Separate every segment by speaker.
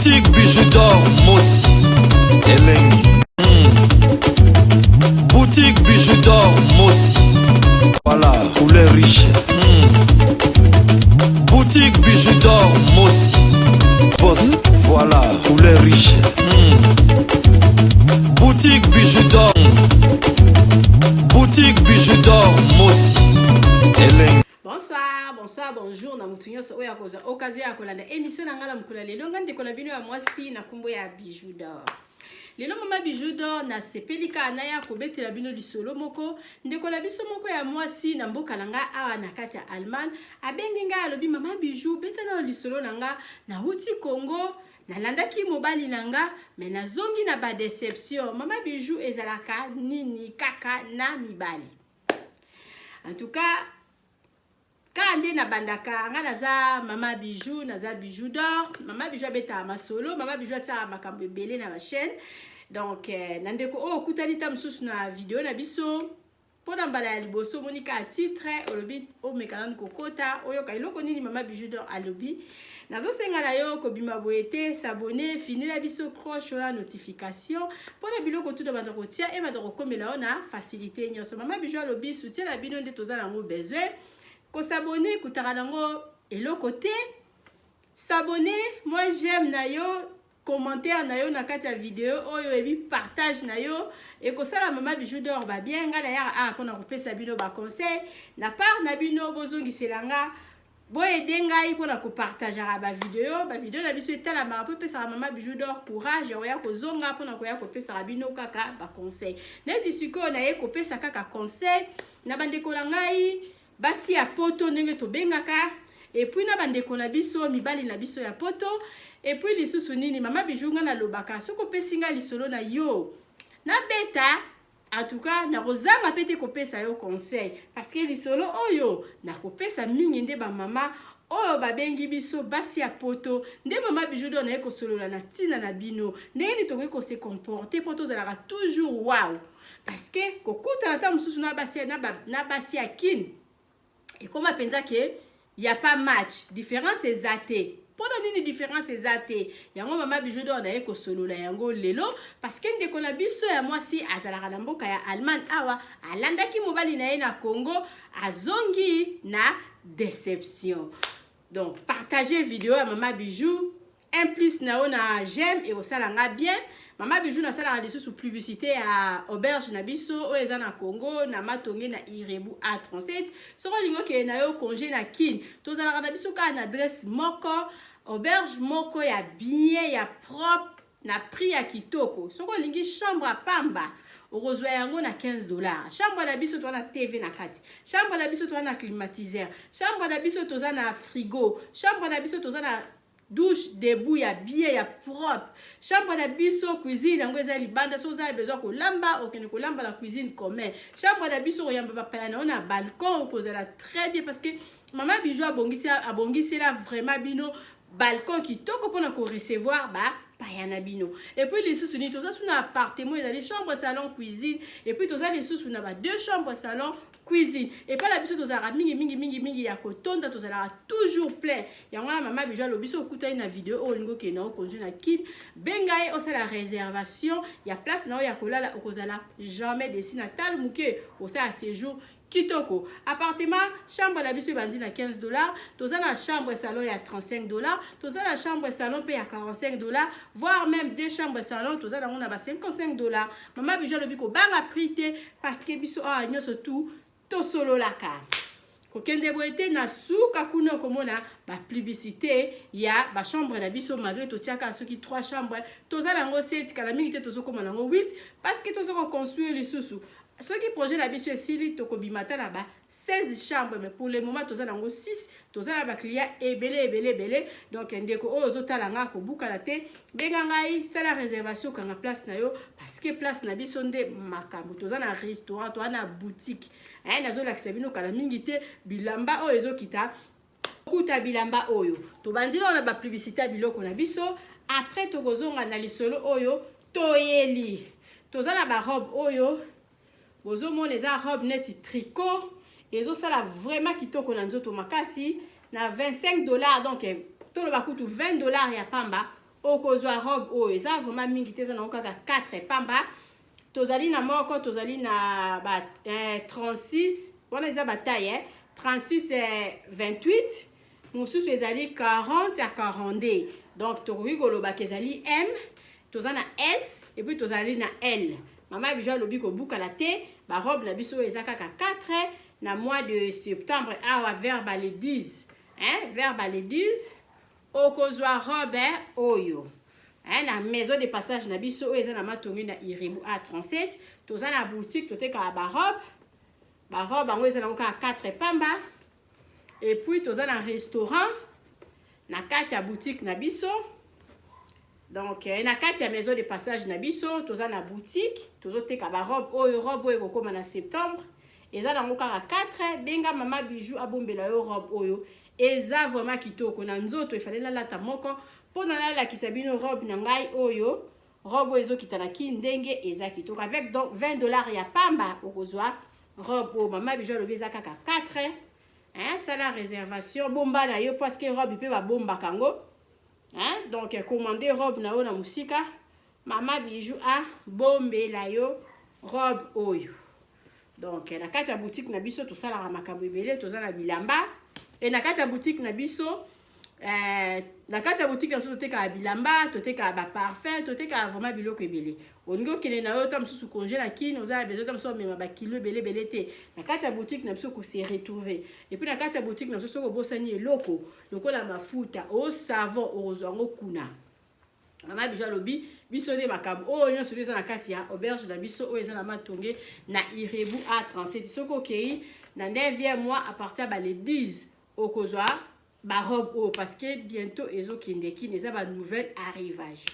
Speaker 1: Boutique Bijou d'or Mosi Elengi. Boutique Bijou d'or Mosi. Voilà, couleur riche. Boutique Bijou d'or Mosi. Boss, voilà, couleur riche. Boutique Bijou d'or. Boutique Bijou d'or Mosi. Elengi.
Speaker 2: Bonsoir, bonsoir, bonjour na mutu nyonso oyo akozwa occasion ya kolanda émission na ngai na mokolo ya lelo. Ngai ndeko na bino ya mwasi na nkombo ya Bijou d'or. Lelo mama Bijou d'or nasepeli kaka naya kobetela bino lisolo moko. Ndeko na biso moko ya mwasi na mboka na ngai awa na kati ya Allemagne abengi ngai, alobi: "Mama Bijou, beta nano lisolo na nga. Nauti Congo, nalandaki mobali na nga, mais nazongi na badéception. Mama Bijou, ezalaka nini kaka na mibali?" En tout cas, kaka nde nabandaka, nga naza mama Bijou, naza Bijou d'or. Mama Bijou abetaka masolo, mama Bijou atiaka makambo ebele na bachaîne. Donc na ndeko oyo okutani ta mosusu na video na biso mpona mbala ya liboso, omoni kaka titre, olobi omeka nanu kokota, oyoka eloko nini mama Bijou d'or alobi. Nazosenga na yo kobima boye te, s'abonner, finela biso cloche oya notification mpona biloko tuta banda kotia ebanda kokomela yo na facilité nyonso. Mama Bijou alobi soutien na bino nde toza nango besoin. Kos'abonner ekutaka nango eloko te. S'abonner, mwa j'aime na yo, commentaire na yo na kati ya video oyo, ebi partage na yo ekosala mama Bijou d'or babien. Ngai nayaka awa mpona kopesa bino baconseil na part na bino. Bozongisela nga, boaider ngai mpona kopartageaka bavideo. Bavideo na biso etalamaka mpo epesaka mama Bijou d'or courage ya koya kozonga mpona koya kopesaka bino kaka baconseil. Neti sikoyo naye kopesa kaka conseil na bandeko na ngai basi ya poto ndenge tobengaka, et puis na bandeko na biso mibali na biso ya poto. Et puis lisusu nini, mama Bijou, nga nalobaka, soki opesi nga lisolo na yo nabeta, en tout cas nakozanga mpe te kopesa yo conseil, parce que lisolo oyo nakopesa mingi nde bamama oyo babengi biso basi ya poto. Nde mama Bijou d'or naye kosolola na ntina na bino ndenge nini tokoki kose comporter mpo tozalaka toujours wow, parce que kokutana ata mosusu na basi ya Kine ekóma mpenza que y a pas match, différence eza te. Mpona nini différence eza te? Yango mama Bijou d'or naye kosolola yango lelo, parce que ndeko na biso ya mwasi azalaka na mboka ya Allemagne awa, alandaki mobali na ye na Congo, azongi na déception. Donc partage video ya mama Bijou, un plus na yo na j'aime ekosala nga bien. Mama Bijou nasalaka lisusu publicité ya auberge na biso oyo eza na Congo, na Matonge, na Irebu A37. Soki olingi okende na yo congé na Kine, tozalaka na biso kaka na adresse moko, auberge moko ya bien, ya propre, na prix ya kitoko. Soki olingi chambre ya pamba, okozwa yango na 15 $. Chambre na biso toza na TV na kati, chambre na biso toza na climatiseur, chambre na biso toza na frigo, chambre na biso toza na douche debout ya bien, ya propre. Chambre na biso, cuisine yango eza libanda. Soki oza na besoin kolamba, okende kolamba na cuisine commun. Chambre na biso, koyamba bapaya na yo na balcon, okozala très bien, parce que mama Bijou abongisela vraiment bino balcon kitoko mpona korecevoir bapaya na bino. Et puis lisusu nini, toza su na appartement ezali chambre, salon, cuisine. Et puis toza lisusu na ba deux chambres, salon, cuisine. Epai na biso tozalaka mingi mingi mingi mingi ya kotonda, tozalaka toujours plein. Yango wana mama Bijou alobi so okutani na video oyo, olingi okende na okonje na Kine, benga ye, osala réservation ya place na oyo ya kolala, okozala jamais déçu. Na talo moke osala séjour kitoko. Appartement, chambre na biso ebandi na 15 $. Toza na chambre salon ya 35 $, toza na chambre salon mpe ya 45 $, voire même deux chambres salon toza nango na ba 55 $. Mama Bijou alobi kobanga prix te, parce que biso awa nyonso tu tosololaka. Kokende boye te, na suka kuna okomona bapublicité ya bachambre na biso. Malgré totiaka soki 3 chambre, toza nango 7. Kala mingi te tozokóma nango 8, parce que toza koconstruire lisusu. Soki projet na biso esili, tokobima ata na ba 16 chambre, mais pour le moment toza nango 6. Toza na baclient ebele ebele ebele. Donc ndeko oyo ozotala nga, kobukana te, benga ngai, sala réservation, okanga place na yo, parce que place na biso nde makambo. Toza na restaurant, toza na boutique. Nazolakisa bino kala mingi te bilamba oyo ezokita. Kuta bilamba oyo tobandi nao na bapublicité ya biloko na biso, après tokozonga na lisolo oyo toyeli. Toza na barobe oyo bozomona, eza robe neti tricot, ezosala vraiment kitoko na nzoto makasi, na 25 $. Donc toloba kutu 20 $ ya pamba. Okozwa robe oyo eza vraiment mingi te, eza nango kaka 4 pamba. Tozali na moko, tozali na ba 36, wana eza ba taille, 36, 28, mosusu ezali 40 ya 42. Donc tokoki kolobaka ezali M, toza na S et puis tozali na L. Mama Bijou alobi kobukana te, barobe na biso oyo eza kaka 4 na mois de septembre awa vers ba le 10, hein, vers ba le 10 okozwa robe oyo, hein, na maison de passage na biso oyo eza na Matongi na Irebu A37. Toza na boutique, totekaka barobe. Barobe yango eza nango kaka 4 pamba. Et puis toza na restaurant na kati ya boutique na biso. Donc na kati ya maison de passage na biso toza na boutique, tozoteka barobe oyo. Robe oyo ekokóma na septembre, eza nango kaka 4. Benga Mama Bijou abombela yo robe oyo, eza vraiment kitoko na nzoto. Efale nalata moko mpona nalakisa bino robe na ngai oyo. Robe oyo ezokita na ki ndenge eza kitoko. Avec donc 20 $ ya pamba okozwa robe oyo. Mama Bijou alobi eza kaka 4, hein. Sala réservation, bomba na yo, parce que robe mpe babombaka yango, hein. Donc commande robe na yo na mosika, Mama Bijou abombela yo robe oyo. Donc na kati ya boutique na biso tosalaka makambo ebele. Toza na bilamba e na kati ya boutique na biso. Na kati ya boutique na biso totekaka bilamba, totekaka baparfum, totekaka vraiment biloko ebele. Olingi okende na yo ta mosusu congé na Kini, oza na besoin ta mosusu omema bakilo ebele ebele te, na kati ya boutique na biso kose retrouver. Et puis na kati ya boutique na biso, soki obosani eloko lokola mafuta o savon, okozwa yango kuna. Mama Bijou alobi biso nde makambo oyo nyonso eza na kati ya auberge na biso oyo eza na Matonge na Irebu A37. Soki okei na 9e mois, à partir ya bale 10, okozwa barobe oyo, parce que bientôt ezokende Kini, eza banouvelle arrivage.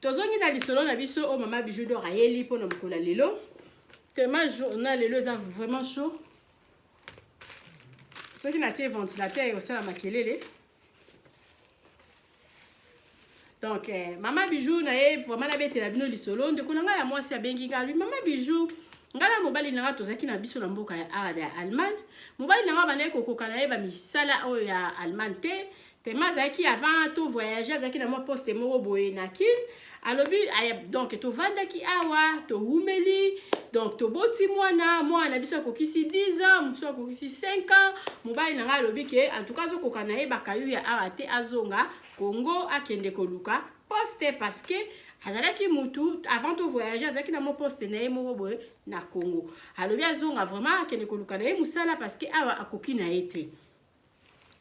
Speaker 2: Tozongi na lisolo na biso oyo Mama Bijou d'Or ayeli mpona mokolo ya lelo. Tellement journal lelo eza vraiment chaud, soki natie ventilateur ekosala makelele. Donc Mama Bijou na ye vraiment nabetela bino lisolo. Ndeko na ngai ya mwasi abengi ngai, alobi: "Mama Bijou, ngai na mobali na ngai tozalaki na biso na mboka ya awa ya Allemagne. Mobali na ngai bandaki kokoka na ye bamisala oyo ya Allemagne te. Tema azalaki, avant to voyage, azalaki na mwa poste moko boye na Kine." Alobi donc tovandaki awa, towumeli, donc toboti mwana. Mwana na biso akokisi 10 ans, mosusu akokisi 5 ans. Mobali na ngai alobi ke en tout cas azokoka na ye bakayu ya awa te, azonga Congo, akende koluka poste, parce que azalaki mutu, avant to voyage, azalaki na mo poste na ye moko boye na Congo. Alobi azonga vraiment, akende koluka na ye mosala, parce que awa akoki na ye te.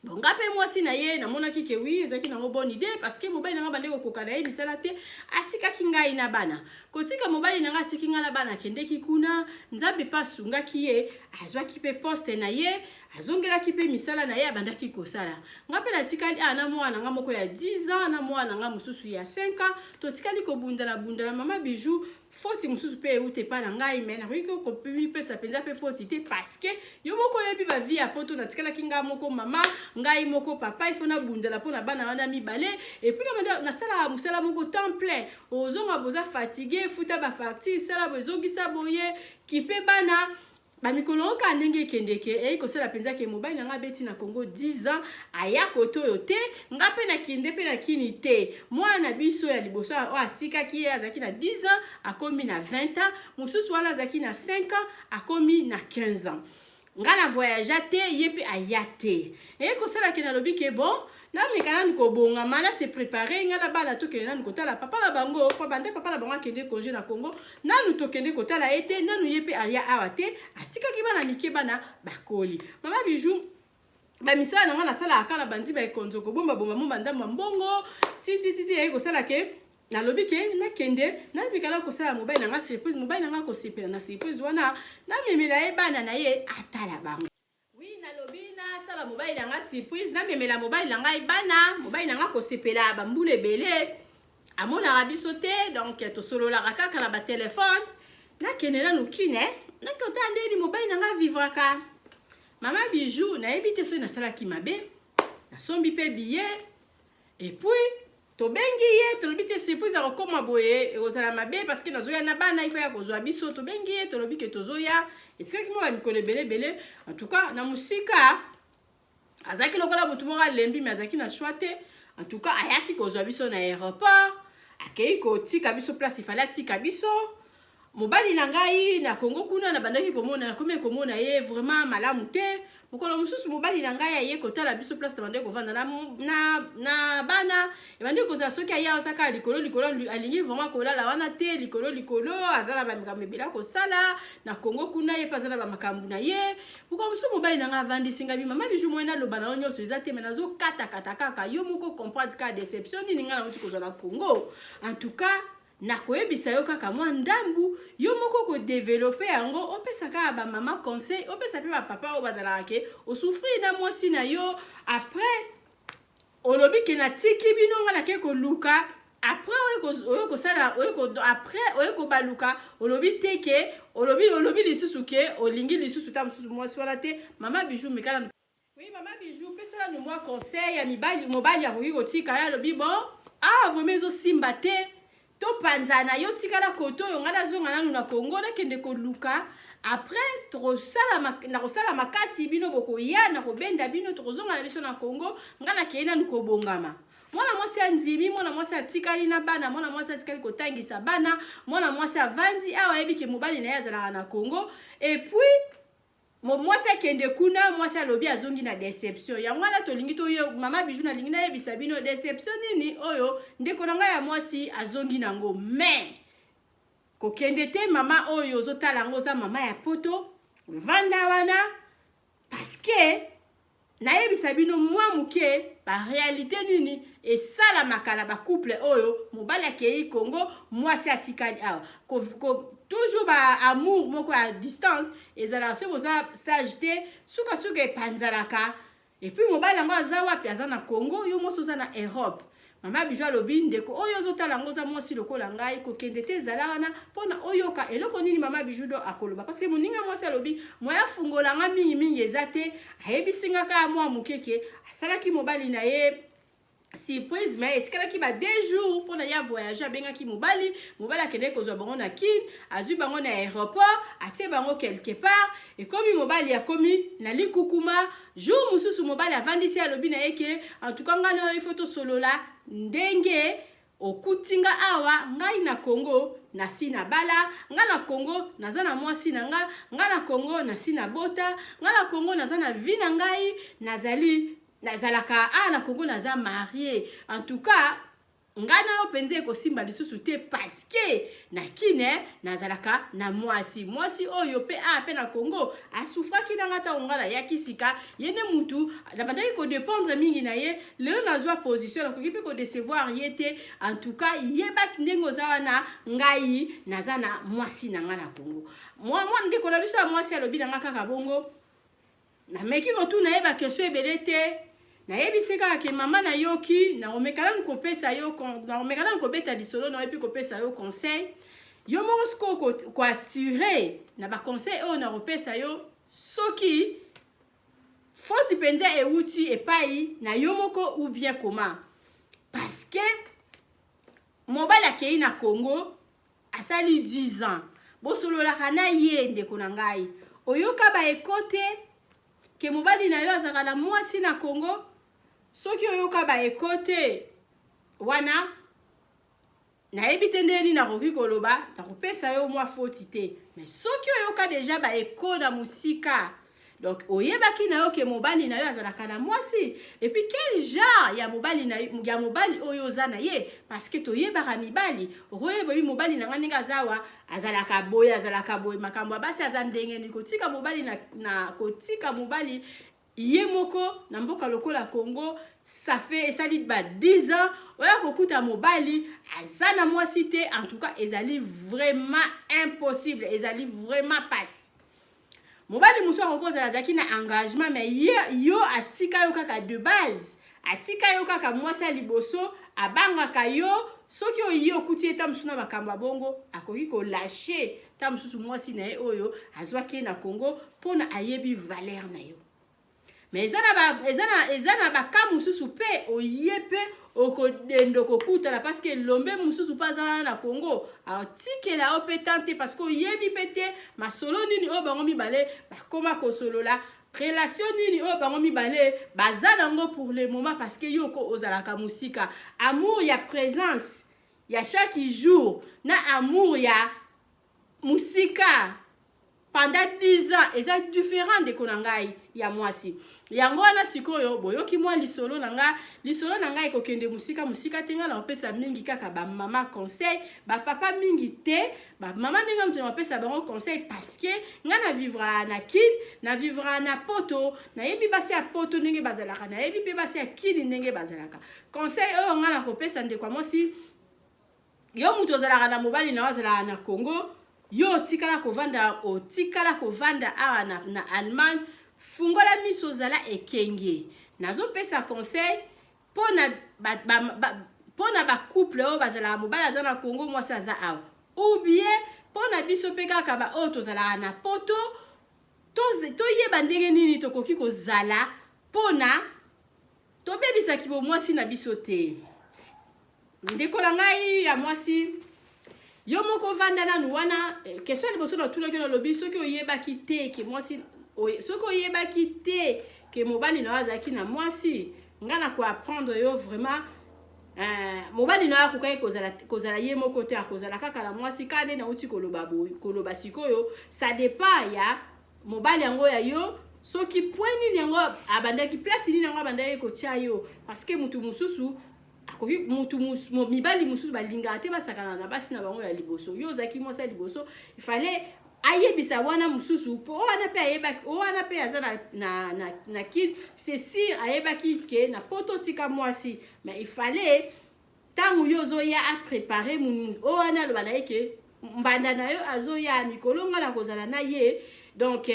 Speaker 2: Bon, nga mpe mwasi na ye namonaki ke oui, ezalaki nango bonne idée, parce que mobali na nga bande kokoka na ye misala te, atikaki ngai na bana. Kotika mobali na nga atiki ngai na bana, akendeki kuna. Nzambe mpe asungaki ye, azwaki mpe poste na ye, azongelaki mpe misala na ye, abandaki kosala. Nga mpe natikali awa na mwana nga moko ya 10 ans, na mwana nga mosusu ya 5 ans. Totikali kobundana bundana. Mama Bijou, foti mosusu mpe euta epa na ngai, me nakoki komipesa mpenza mpe foti te, parce que yo moko oyebi bavie ya Poto. Natikalaki ngai moko mama, ngai moko papa, ifo nabundela mpo na bana wana mibale. Et puis nasalaka mosala moko temps plein. Ozonga, boza fatigue, futa bafacture, sala boye, ezongisa boye, kipe bana. Bamikolo oyo kaka ndenge ekendeke, eyi kosala mpenza ke mobali na nga abeti na Congo 10 ans, aya kote oyo te. Nga mpe nakende mpe nakini te. Mwana na biso ya liboso oyo atikaki ye azalaki na 10 ans, akomi na 20 ans. Mosusu wana azalaki na 5 ans, akomi na 15 ans. Nga na voyage te, ye mpe aya te. Eye kosalaki, nalobi ke bon, nameka nanu kobongama, na se préparer, nga na bana tokende nanu kotala papa na bango, po bande papa na bango akende congé na Congo, nanu tokende kotala ye te, nanu ye mpe aya awa te, atikaki bana mike, bana bakoli. Mama Bijou, bamisala na nga nasalaka kaka na bandi baekonzo, kobombabomba mo bandambo ya mbongo, titititi. Eyi kosala ke nalobi ke nakende, nameka na kosala mobali na nga surprise. Mobali na nga kosepela na surprise wana, namemela ye bana na ye, atala bango. Oui, nalobi nasala mobali na nga surprise, namemela mobali na ngai bana. Mobali na nga kosepela, bambula ebele amonaka biso te, donc tosololaka kaka na batelefone. Nakende nanu Kine, nakota ndeni mobali na nga vivraka. Mama Bijou, nayebi te soki nasalaki mabe. Nasombi mpe billet et puis tobengi ye, tolobi te surprise akokóma boye ekozala mabe, parce que nazoya na bana, ifo ya kozwa biso. Tobengi ye, tolobi ke tozoya. Etikaki mwa bamikolo ebele ebele. En tout cas na mosika azalaki lokola motu moko alembi, me azalaki na choix te. En tout cas, ayaki kozwa biso na aéroport, akei kotika biso place ifale atika biso. Mobali na ngai na Kongo kuna, nabandaki komona, nakomi komona ye vraiment malamu te. Mokolo mosusu, mobali na ngai aye kotala biso place nabandaki kovanda na bana. Ebandaki kozala, soki aye, aza kaka likolo likolo, alingi vraiment kolala wana te, likolo likolo. Aza na bamakambo ebele akosala na Kongo kuna, ye mpe aza na bamakambo na ye. Mokolo mosusu, mobali na ngai avandisi ngai: "Mama Bijou, moye naloba na yo nyonso eza te, me nazokatakata kaka, yo moko comprendre kaka déception nini ngai nauti kozwa na Congo. En tout cas, nakoyebisa yo kaka mwa ndambu, yo moko kodévelopper yango, opesa kaka bamama conseil, opesa mpe bapapa oyo bazalaka ke osouffrir na mwasi na yo. Après olobi ke natiki bino, nga nake koluka. Après oyo kosala, après oyo kobaluka, olobi te ke olobi lisusu ke olingi lisusu ta mosusu mwasi wana te. Mama Bijou, mekana. Oui, mama Bijou, pesala no mwa conseil ya mibali. Mobali akoki kotika ye, alobi: bon, ah, vraiment ezosimba te, topanzana, yo tikala kote oyo, ngai nazonga nanu na Kongo, nakende koluka. Après nakosala makasi, bino bokoya, nakobenda bino, tokozonga na biso na Kongo. Ngai nakei nanu kobongama." Mwana mwasi andimi. Mwana mwasi atikali na bana, mwana mwasi atikali kotangisa bana, mwana mwasi avandi awa, ayebi ke mobali na ye azalaka na Kongo. Et puis mwasi akende kuna, mwasi alobi azongi na déception. Yango wana tolingi toyo, mama Bijou, nalingi nayebisa bino déception nini oyo ndeko na ngai ya mwasi azongi nango. Mais kokende te, mama oyo ozotala yango, oza mama ya Poto, vanda wana, parce que nayebisa bino mwa moke baréalité nini esalamaka na bacouple oyo mobali akei Congo, mwasi atikali awa. Toujours baamour moko ya distance ezalaka, soki boza sage te, sukasuka epanzalaka. Et puis mobali yango aza wapi? Aza na Congo, yo mwasi oza na Europe. Mama Bijou alobi: ndeko oyo ozotala yango, oza mwasi lokola ngai, kokende te, ezala wana mpona oyoka eloko nini mama Bijou do akoloba. Parce que moninga mwasi alobi moya afungola nga mingimingi eza te, ayebisi nga kaka mwa mokeke asalaki mobali na ye surprise, mais etikalaki ba 2 jours mpona ye avoyage. Abengaki mobali, mobali akendeki kozwa bango na Kine, azwi bango na aéroport, atie bango quelque part. Ekomi mobali akomi na likukuma. Jour mosusu, mobali avandisi, alobi na ye ke: en tout cas, ngai na oyo, ifo tosolola. Ndenge okuti nga awa, ngai na Congo nasi na bala, ngai na Congo naza na mwasi na nga, ngai na Congo nasi na bota, ngai na Congo naza na vie na ngai, nazali nazalaka awa na Congo, naza mariée. En tout cas, ngai na yo mpenza ekosimba lisusu te, parce que na Kine nazalaka na mwasi. Mwasi oyo mpe awa mpe na Congo asouffraki na nga ntango ngai nayaki sika. Ye nde mutu nabandaki kodépendre mingi na ye. Lelo nazwa position, nakoki mpe kodécevoir ye te. En tout cas, yebaki ndenge oza wana, ngai naza na mwasi na ngai na Congo." Mwa ndeko na biso ya mwasi alobi na nga kaka bongo. Nameki kotuna ye baquestion ebele te, nayebisi kaka ke: mama, nayoki, nakomeka nanu kopesa yo, nakomeka nanu kobeta lisolo na yo, epi kopesa yo conseil. Yo moko sikoyo koattirer na baconseil oyo nakopesa yo, soki faute mpenza ewuti epai na yo moko ou bien comment. Parce que mobali akei na Congo, asali 10 ans, bosololaka na ye. Ndeko na ngai, oyoka baécho te ke mobali na yo azalaka na mwasi na Congo? Soki oyoka baécho te wana, nayebi te ndenge nini nakoki koloba, nakopesa yo mwa faute te. Mais soki oyoka déjà baécho na mosika, donc oyebaki na yo ke mobali na yo azalaka na mwasi. Et puis quel genre ya mobali na, ya mobali oyo oza na ye? Parce que toyebaka mibali. Okoyeba oyi mobali na nga ndenge aza awa, azalaka boye, azalaka boye, makambo ya basi aza ndenge nini. Kotika mobali na kotika mobali ye moko na mboka lokola Congo, ça fait esali ba 10 ans, oya kokuta mobali aza na mwasi te, en tout cas ezali vraiment impossible, ezali vraiment pasi. Mobali mosusu akoki kozala azalaki na engagement, mais ye yo atika yo kaka de base, atika yo kaka mwasi ya liboso, abangaka yo. Soki oye okuti ye ta mosusu na makambo ya bongo, akoki kolâcher ta mosusu mwasi na ye oyo azwaki ye na Congo, mpona ayebi valeur na yo. Mais eza na baka mosusu mpe oye mpe okodendo kokutana, parce que elombe mosusu mpe aza wana na Congo, atikela yo mpe tan te, parce que oyebi mpe te masolo nini oyo bango mibale bakóma kosolola. Relation nini oyo bango mibale baza nango pour le moment? Parce que yo ko ozalaka mosika. Amour ya présence ya chaque jour na amour ya mosika pendant 10 ans eza différent, ndeko na ngai ya mwasi. Yango wana sikoyo boyoki mwa lisolo na nga. Lisolo na ngai ekokende mosika mosika te. Ngai na kopesa mingi kaka bamama conseil, bapapa mingi te. Bamama ndenge moto na kopesa bango conseil, parce que ngai na vivra na Kine, na vivra na Poto. Nayebi basi ya Poto ndenge bazalaka, nayebi mpe basi ya Kini ndenge bazalaka. Conseil oyo ngai na kopesa, ndeko ya mwasi, yo moto ozalaka na mobali na yo azalaka na Congo, yo otikala kovanda awa na Allemagne, fungola miso, ozala ekenge. Nazopesa conseil mpona ba bacouple oyo bazalaka, mobali aza na Congo, mwasi aza awa, ou bien mpona biso mpe kaka baoyo tozalaka na Poto, toyeba ndenge nini tokoki kozala mpona tobebisaki bomwasi na biso te. Ndeko na ngai ya mwasi, yo moko ovanda nanu wana. Question ya liboso natunaki, nalobi soki oyebaki te ke mwasi, soki oyebaki te ke mobali na yo azalaki na mwasi, ngai na koapprendre yo vraiment, mobali na yo akokaki kozala ye moko te, akozala kaka na mwasi. Kaka nde nauti koloba boye, koloba sikoyo, ça dépend ya mobali yango ya yo, soki point nini yango abandaki, place nini yango abandaki kotia yo. Parce que mutu mosusu akoki, mutu mibali mosusu balingaka te basakana na basi na bango ya liboso. Yo ozalaki mwasi ya liboso, ifale ayebisa wana mosusu, mpo wana mpe ayebaki, wana mpe aza na Kine, c'est sûr ayebaki ke na Poto tika mwasi. Mais il fallait ntango yo ozoya, aprépare oyo wana, aloba na ye ke mbanda na yo azoya mikolo, nga na kozala na ye. Donc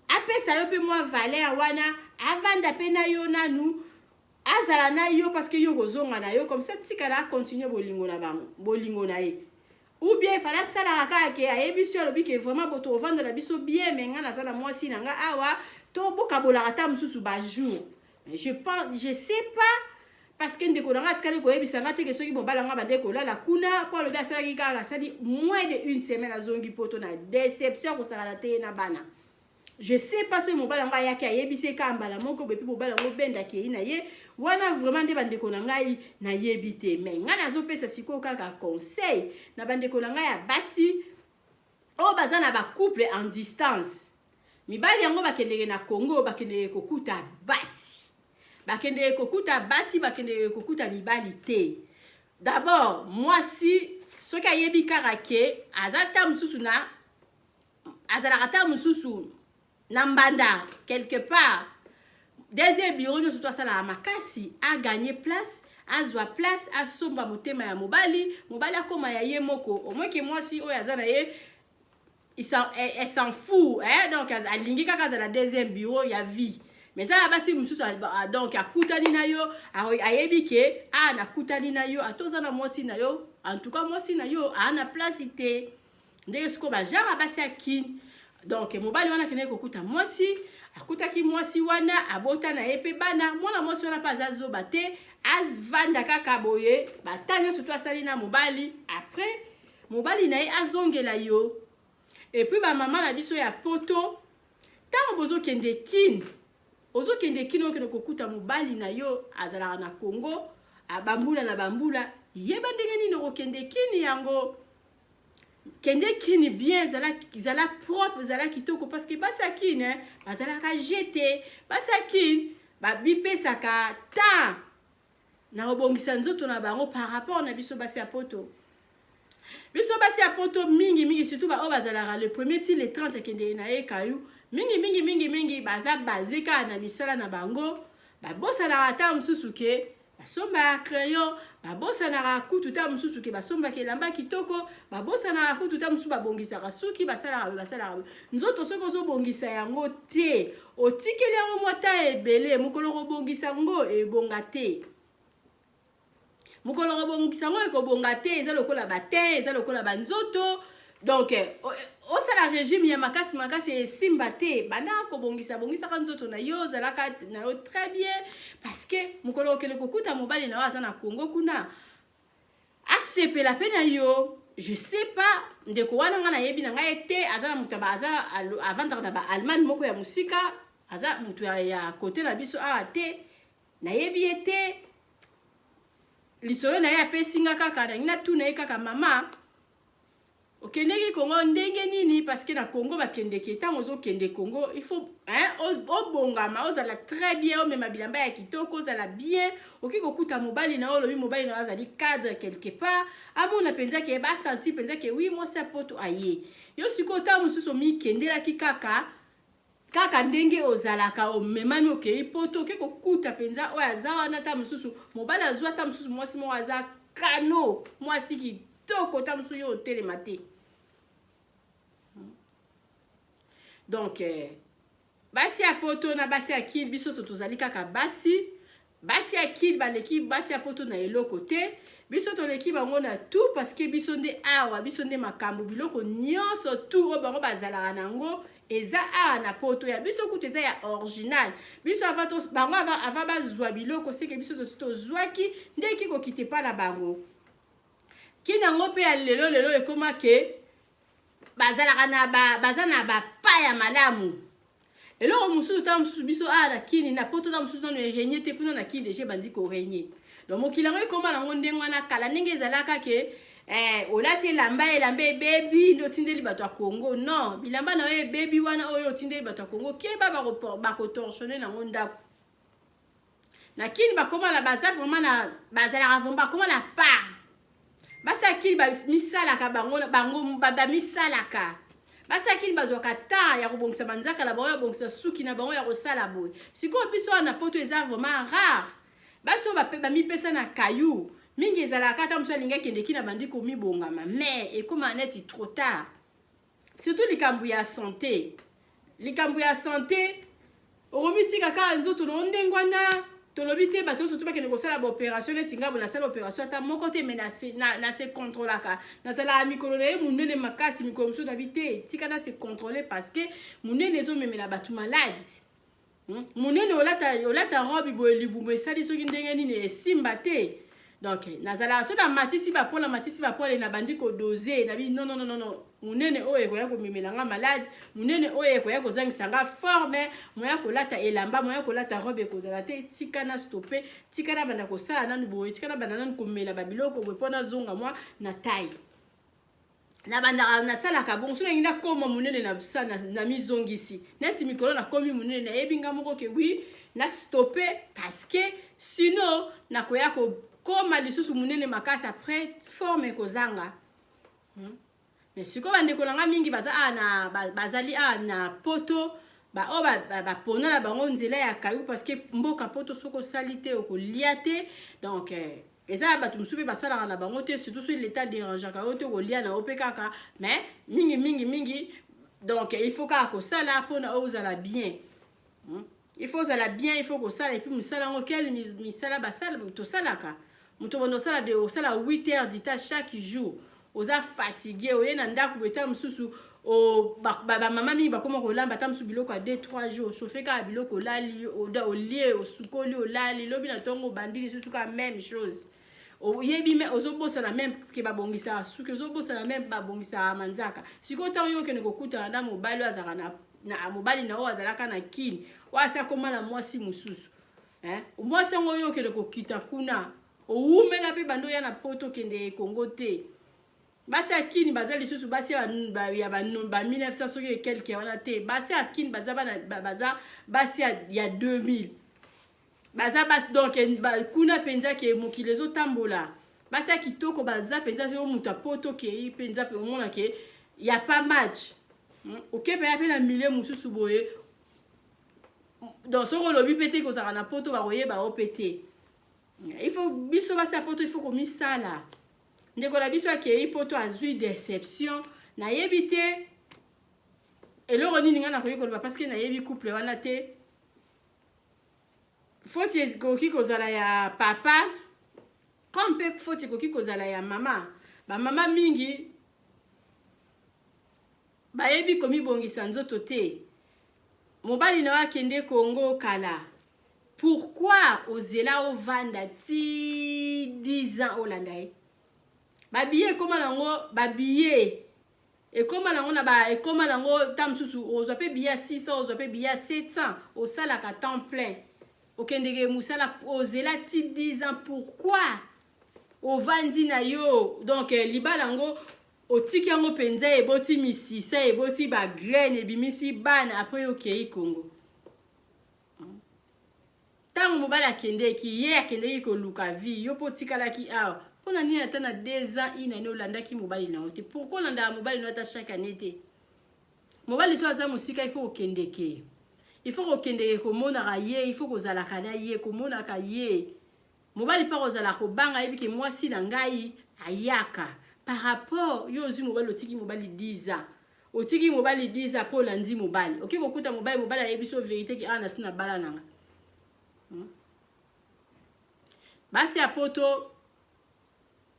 Speaker 2: apesa yo mpe mwa valeur wana, avanda mpe na yo nanu, azala na yo, parce que yo kozonga na yo comme ça, tikala acontinue bolingo na bango, bolingo na ye. Ou bien efale asalaka kaka ke ayebisi yo, alobi ke vraiment boto ovanda na biso bien, mais nga naza na mwasi na nga awa, to bokabolaka ata mosusu bajour. Mais je pense, je sais pas, parce que ndeko na nga atikali koyebisa nga te ke soki mobali yango abande kolala kuna, mpo alobi asalaki kaka, asali moins de une semaine, azongi Poto na déception, kosakana te ye na bana. Je sais pas soki mobali yango ayaki, ayebisi ye kaka mbala moko boye, mpe mobali yango obendaki ei na ye wana. Vraiment nde bandeko na ngai, nayebi te. Mais ngai nazopesa sikoyo kaka conseil na bandeko na ngai ya basi oyo baza na bacouple en distance. Mibali yango bakendeke na Congo, bakendeke kokuta basi, bakendeke kokuta basi, bakendeke kokuta mibali te. D'abord mwasi soki ayebi kaka ke aza ta mosusu na azalaka ta mosusu na mbanda quelque part, deuxième bureau nyonso to asalaka makasi aganye place, azwa place, asomba motema ya mobali, mobali akóma ya ye moko. Omoki mwasi oyo aza na ye, elle s'en fout, eh? Donc alingi kaka azala deuxième bureau ya vie. Mais eza na basi mosusu, donc akutani na yo, ayebi ke a nakutani na yo, ata oza na mwasi na yo, en tout cas mwasi na yo aa na place te. Ndenge sikoyo bagenre ya basi ya Kine. Donc mobali wana akendaki kokuta mwasi, akutaki mwasi wana, abota na ye mpe bana. Mwana mwasi wana mpe aza zoba te, avanda kaka boye bata nyonso to asali na mobali, après mobali na ye azongela yo. Et puis bamama na biso ya Poto, ntango bozokende Kine, ozokende Kine, okende kokuta mobali na yo azalaka na Congo bambula na bambula, yeba ndenge nini okokende Kini yango. Kende Kini bien, zala, zala propre, zala kitoko, parce que basi ya Kine bazalaka jete. Basi ya Kine babipesaka temps na kobongisa nzoto na bango par rapport na biso basi ya Poto. Biso basi ya Poto mingi mingi, surtout baoyo bazalaka le premier ti le 30, akendeke na ye kayu mingi mingi mingi mingi, baza base kaka na misala na bango. Babosanaka ata mosusu ke basombaka crayon, babosanaka kutu ta mosusu ke basombaka elamba kitoko, babosanaka kutu ta mosusu babongisaka suki, basalaka basalaka nzoto. Soki ozobongisa yango te, otikeli yango mwa ta ebele, mokolo kobongisa yango ebonga te, mokolo kobongisa yango ekobonga te. Eza lokola batin, eza lokola banzoto. Donc osala régime ya makasi makasi, esimba te. Bandaka kobongisa, bongisaka nzoto na yo, ozalaka na yo très bien, parce que mokolo okende kokuta mobali na yo aza na Congo kuna, asepela mpe na yo. Je sais pas, ndeko wana, ngai nayebi na ngai te. Aza na moto, aza avandaka na Baallemagne moko ya mosika, aza moto ya kote na biso awa te, nayebi ye te. Lisolo na ye apesi nga kaka, nangi natuna ye kaka: "Mama, okendeki Kongo ndenge nini?" Parce que na Congo bakendeke, ntango ozokende Congo, il faut, hein, obongama, ozala très bien, omema bilamba ya kitoko, ozala bien. Okoki kokuta mobali na yo, olobi mobali na yo azali cadre quelque part, amona mpenza ke basentir mpenza ke oui, mwasi ya Poto aye. Yo sikoyo, ntango mosusu omikendelaki kaka kaka ndenge ozalaka, omemami, okei Poto, oke kokuta mpenza oyo aza wana. Ta mosusu mobali azwa, ta mosusu mwasi moko aza kano, mwasi kitoko, ta mosusu yo otelema te. Donc basi ya Poto na basi ya Kili, biso nyonso tozali kaka basi. Basi ya Kili baleki basi ya Poto na eloko te. Biso toleki bango na tout, parce que biso nde awa, biso nde makambo. Biloko nyonso tout oyo bango bazalaka nango eza awa na Poto. Ya biso kutu eza ya original. Biso ava bango ava bazwa biloko, seke biso tosi tozwaki nde eki kokita epa na bango. Kini yango mpe ya lelo lelo ekóma ke bazalaka na baza na bapa ya malamu. Eloko mosusu, ntango mosusu biso awa na Kini, na Poto, ntango mosusu nano erégner te. Mpona na Kini déjà ebandi korégner. Donc mokili yango ekóma nango ndenge wana. Kala ndenge ezalaka ke olati elamba, elamba ebebi nde otindeli bato ya Congo. Non, bilamba na yo ebebi wana oyo otindeli bato ya Congo, keba, bakotorchonner nango ndako. Na Kini bakóma na, baza vraiment na, bazalaka vraiment, bakóma na part. Basi ya Kini bamisalaka bango, bango bamisalaka. Basi ya Kini bazwaka temps ya kobongisa banzaka na bango, ya kobongisa suki na bango, ya kosala boye. Sikoyo biso wana na Poto eza vraiment rare. Basi oyo bamipesa na kayu mingi ezalaka, ata mosu alingi akendeki na bandi komibongama, mais ekóma neti trop tard. Surtout likambo ya santé, likambo ya santé, okomitika kaka nzoto na yo ndenge wana. Tolobi te bato nyonso to bakende kosala baopération neti ngai bo nasala opération ata moko te, mais na se contrôlaka. Nazalaka mikolo na ye monene makasi, mikolo mosusu nabi te, tika na se contrôler, parce que monene ezomemela bato maladi. Monene, olata robe boye, libumu esali soki ndenge nini, esimba te. Donc nazalaka so na matisi bapoils, matisi bapoils, na bandi kodoser, nabi non, non, non, non, monene oyo ekoya komemela nga maladi, monene oyo ekoya kozangisa nga forme, moya kolata elamba, moya kolata robe ekozala te. Tika na stopper, tika na banda kosala nanu boye, tika na banda nanu komela babiloko boye mpo nazonga mwa na taille. Nabandaka nasalaka bongo. So nangi nakóma monene, na mizongisi neti mikolo nakomi monene, nayebi nga moko ke oui, na stopper, parce que sinon nakoya kokóma lisusu monene makasi, après forme ekozanga. Mais sikoyo bandeko na nga mingi baza awa na, bazali awa na Poto, baoyo bapona na bango nzela ya kayu, parce que mboka Poto, soki osali te, okolia te. Donc eza ya bato mosusu mpe basalaka na bango te, surtout soki l'État dérangeaka yo te, kolia na yo mpe kaka. Mais mingi mingi mingi, donc il faut kaka kosala mpona oyo ozala bien. Il faut ozala bien, il faut kosala. Et puis mosala yango, quel misala basala tosalaka? Moto bondo osala de osala 8 heures dita chaque jour, oza fatigué, oye na ndako boye, ta mosusu bamama mingi bakóma kolamba ata mosusu biloko ya 2 3 jours, chauffe kaka biloko, olali, olie, osukoli, olali, lobi na ntongo obandi lisusu kaka même chose. Oyebi me ozobosana même ke babongisaka suki, ozobosana même babongisaka manzaka. Sikoyo ntango yo okende kokutana na mobali oyo azalaka na mobali na oyo azalaka na Kini, oyo asi akóma na mwasi mosusu, mwasi yango oyo okende kokita kuna, owumela mpe bando oya na Poto, okende Kongo te. Basi ya Kini baza lisusu basi ya ba 1900 soki quelque wana te. Basi ya Kini baza baza basi ya 2000, baza basi. Donc kuna mpenza ke mokili ezotambola, basi ya kitoko baza mpenza. Soki moto apoto okei mpenza mpe omona ke ya pas match, oke mpenza mpe na milieu mosusu boye. Donc soki olobi mpe te kozalaka na Poto, bakoyeba yo mpe te. Il faut biso basi ya Poto, il faut komisala. Ndeko na biso akei Poto, azwi déception. Nayebi te eloko nini ngai nakoki koloba, parce que nayebi couple wana te. Foti ekoki kozala ya papa comme mpe foti ekoki kozala ya mama. Bamama mingi bayebi komibongisa nzoto te. Mobali na yo akende Kongo kala, pourquoi ozela ovanda ti 10 ans olanda ye? Babillet ekóma nango, babillet ekóma nango na ba ekóma nango. Ta mosusu ozwa mpe billet ya 600, ozwa mpe billet ya 700. Osalaka temps plein, okendeke mosala, ozela ti 10 ans. Pourquoi ovandi na yo? Donc libala yango otiki yango mpenza, eboti misisa, eboti bagraine, ebimisi bana, après okei Kongo. Ntango mobali akendeki, ye akendeki koluka vie, yo mpo otikalaki awa. Mpona nini ata na 2 ans, une année olandaki mobali na yo te? Pourquoi olandaka mobali na yo ata chaque année te? Mobali so aza mosika, il faut kokendeke, il faut kokendeke komonaka ye, il faut kozalaka na ye, komonaka ye. Mobali mpe kozala kobanga, yebi ke mwasi na ngai ayaka. Par rapport yo ozwi mobali, otiki mobali 10 ans, otiki mobali 10 ans mpo olandi mobali, okoki kokuta mobali, mobali ayebi so vérité ke awa nasi na bala nanga. Basi ya Poto,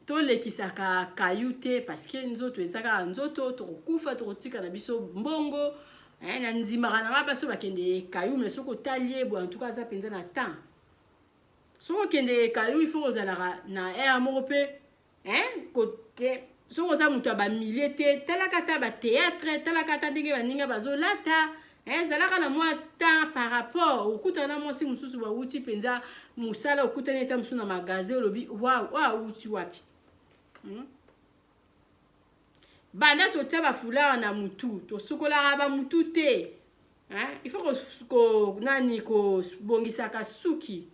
Speaker 2: tolekisaka kayu te, parce que nzoto eza kaka nzoto. Tokokufa, tokotika na biso mbongo. Na ndimaka na nga basi oyo bakende kayu, mais soki otali ye boye, en tout cas aza mpenza na temps. Soki okende kayu, il faut kozalaka na aire moko mpe. Soki oza moto ya bamilie te, talaka ata bathéâtre, talaka ata ndenge baninga bazolata, ezalaka na mwa temps. Par rapport okutana na mwasi mosusu, bawuti mpenza mosala, okutani ata mosusu na magasin, olobi: "Wow, oyo awuti wapi?" Banda totia bafoulard na mutu, tosukolaka bamutu te. Il faut ko, nani, kobongisaka suki,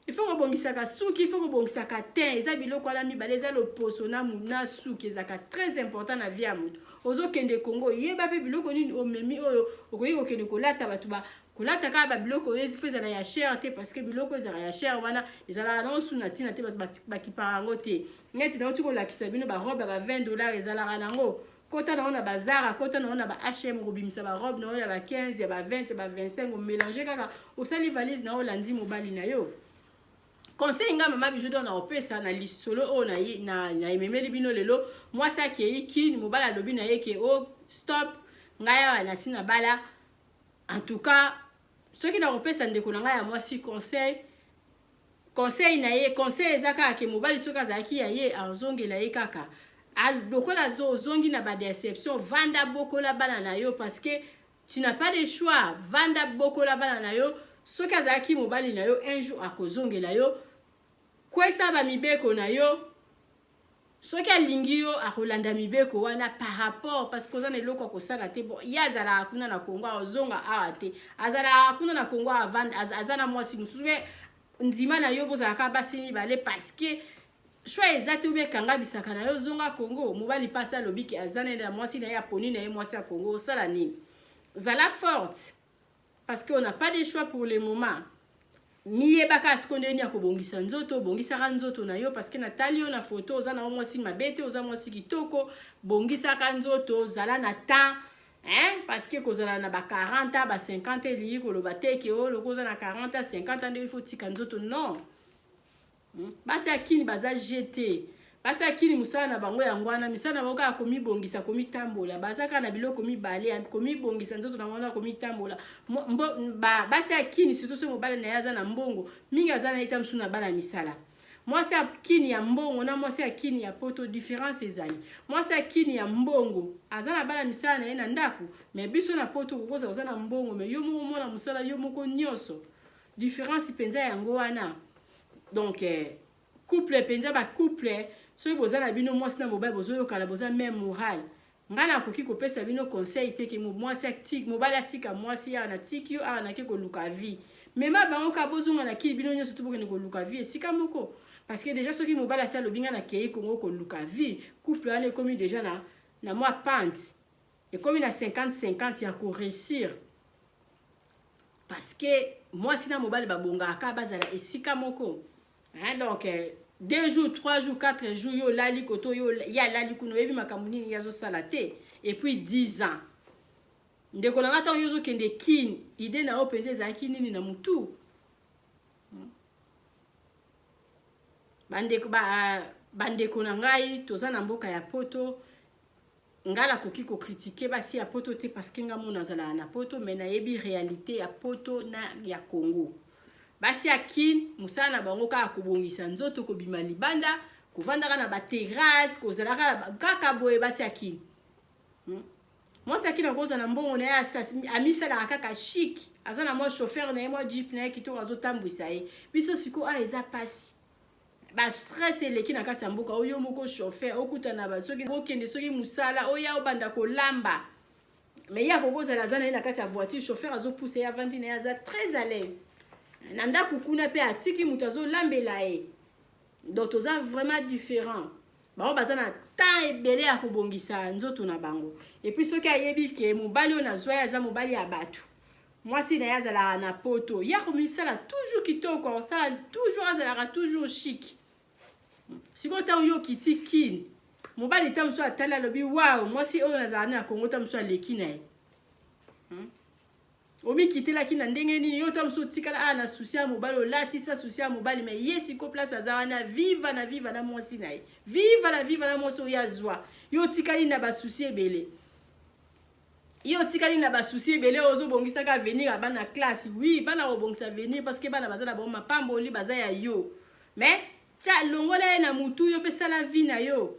Speaker 2: il faut kobongisaka suki, il faut kobongisaka teint. Eza biloko wana mibale, eza loposo na suki, ezalaka très important na vie ya moto. Ozokende Kongo, yeba mpe biloko nini omemi oyo okoki kokende kolata. Bato kolata kaka babiloko oyo faut ezala ya cher te, parce que biloko ezalaka ya cher wana ezalaka nango su na ntina te, bato bakipaka yango te. Neti nauti kolakisa bino barobe ya ba 20 $, ezalaka nango. Kota nango na baZara, kota nango na ba H&M, kobimisa barobe nango ya ba 15, ya ba 20, ya ba 25, omélange kaka, osali valise na yo, olandi mobali na yo. Conseil nga mama Bijou D'or na opesa na lisolo oyo na ememeli bino lelo: mwasi akei Kini, mobali alobi na ye ke o oh, stop, ngai awa nasi na bala. En tout cas, soki nakopesa ndeko na ngai ya mwasi conseil, conseil na ye, conseil eza kaka ke mobali soki azalaki ya ye, azongela ye kaka. Lokola ozongi na badéception, vanda, bokola bana na yo, parce que tu n'as pas de choix. Vanda, bokola bana na yo. Soki azalaki mobali na yo, un jour akozongela yo. Kwesa bamibeko na yo. Soki alingi yo, akolanda mibeko wana. Par rapport, parce que oza na eloko akosala te. Bon, ye azalaka kuna na Kongo, azonga awa te. Azalaka kuna na Kongo, aza na mwasi mosusu. Me ndima na yo, bozalaka basi mibale, parce que choix eza te. Obe ekanga bisaka na yo, zonga Kongo. Mobali mpasi alobi ke aza na mwasi na ye, aponi na ye mwasi ya Kongo, osala nini? Zala forte, parce qu'on n'a pas de choix pour le moment. Miyebaka siko ndenge nini ya kobongisa nzoto. Obongisaka nzoto na yo, parce que natali yo na foto, oza na yo mwasi mabe te, oza mwasi kitoko. Bongisaka nzoto, zala na temps, hein? Parce que kozala na ba 40, ba 50 elingi koloba te ke oyo loko oza na 40, 50 nde il faut tika nzoto. Non. Basi ya Kini baza gt. Basi ya Kini, mosala na bango yango wana. Misala na bango kaka komibongisa, komitambola. Baza kaka na biloko mibale: komibongisa nzoto na wana, komitambola. Basi ya Kini, surtout soki mobali na ye aza na mbongo mingi, aza na ye ta mosusu na bana misala. Mwasi ya Kini ya mbongo na mwasi ya Kini ya Poto, différence ezali: mwasi ya Kini ya mbongo aza na bana misala na ye na ndako. Mais biso na Poto, kokoza oza na mbongo, mais yo moko mona mosala, yo moko nyonso. Différence mpenza yango wana. Donc couple mpenza, bacouple, soki boza na bino mwasi na mobali, bozoyokana, boza même moral, ngai nakoki kopesa bino conseil te ke mwasi, mobali atika mwasi: "Awa natiki yo, awa nake koluka vie." Mema bango kaka, bozonga na Kili, bino nyonso to bokende koluka vie esika moko. Parce que déjà soki mobali asi alobi: "Ngai nakei Kongo koluka vie", couple wana ekomi déjà na mwa pente, ekomi na 50 50 ya koréussir, parce que mwasi na mobali babongaka bazala esika moko, hein? Donc 2 jours, 3 jours, 4 jours, yo olali koto, yo ye alali kuna, oyebi makambo nini ye azosala te. Et puis 10 ans, ndeko na nga, ntango yo ozokende Kini, idée na yo mpenza ezalaki nini na mutu? Bandeko, bandeko na ngai, toza na mboka ya Poto. Ngai nakoki kocritiquer basi ya Poto te, parce que nga mona azalaka na Poto, mais nayebi réalité ya Poto na ya Congo. Basi ya Kine, mosala na bango kaka kobongisa nzoto, kobima libanda. Kovandaka na baterrasse, kozalaka kaka boye. Basi ya Kini, Mwasi ya Kini akozala na mbongo na ye, amisalaka kaka chic, aza na mwa chauffeur na ye, mwa jeep na ye kitoko, azotambwisa ye. Biso sikoyo awa eza mpasi, bastress eleki na kati ya mboka oyo. Moko chauffeur okutana, soki okende, soki mosala, oya obanda kolamba. Mais ye akoki kozala, aza na ye na kati ya voiture, chauffeur azopusa ye, avandi na ye, aza très à l'aise. Na ndako kuna mpe atiki moto azolambela ye. Donc toza vraiment différent. Bango baza na temps ebele ya kobongisa nzoto na bango. Et puis soki ayebi ke mobali oyo nazwa ye aza mobali ya bato, mwasi na ye azalaka na Poto, ye akomisala toujours kitoko, akosala toujours, azalaka toujours chic. Sikoyo ntango yo okiti Kini, mobali ta mosusu atali, alobi: "Wow, mwasi oyo nazalaka na Kongo, ta mosusu aleki na ye." Omikitelaki na ndenge nini? Yo ta mosusu otikala awa na souci ya mobali, olatisa souci ya mobali. Mais ye siko place aza wana, viva na viva na mwasi na ye, viva na viva na mwasi oyo azwa. Yo otikali na basoucis ebele, yo otikali na basoucis ebele. Oyo ozobongisaka avenir ya bana classe. Oui, bana kobongisa avenir, parce que bana baza na bango mapamboli, baza ya yo. Mais tia, longola ye na mutu. Yo mpe sala vie na yo,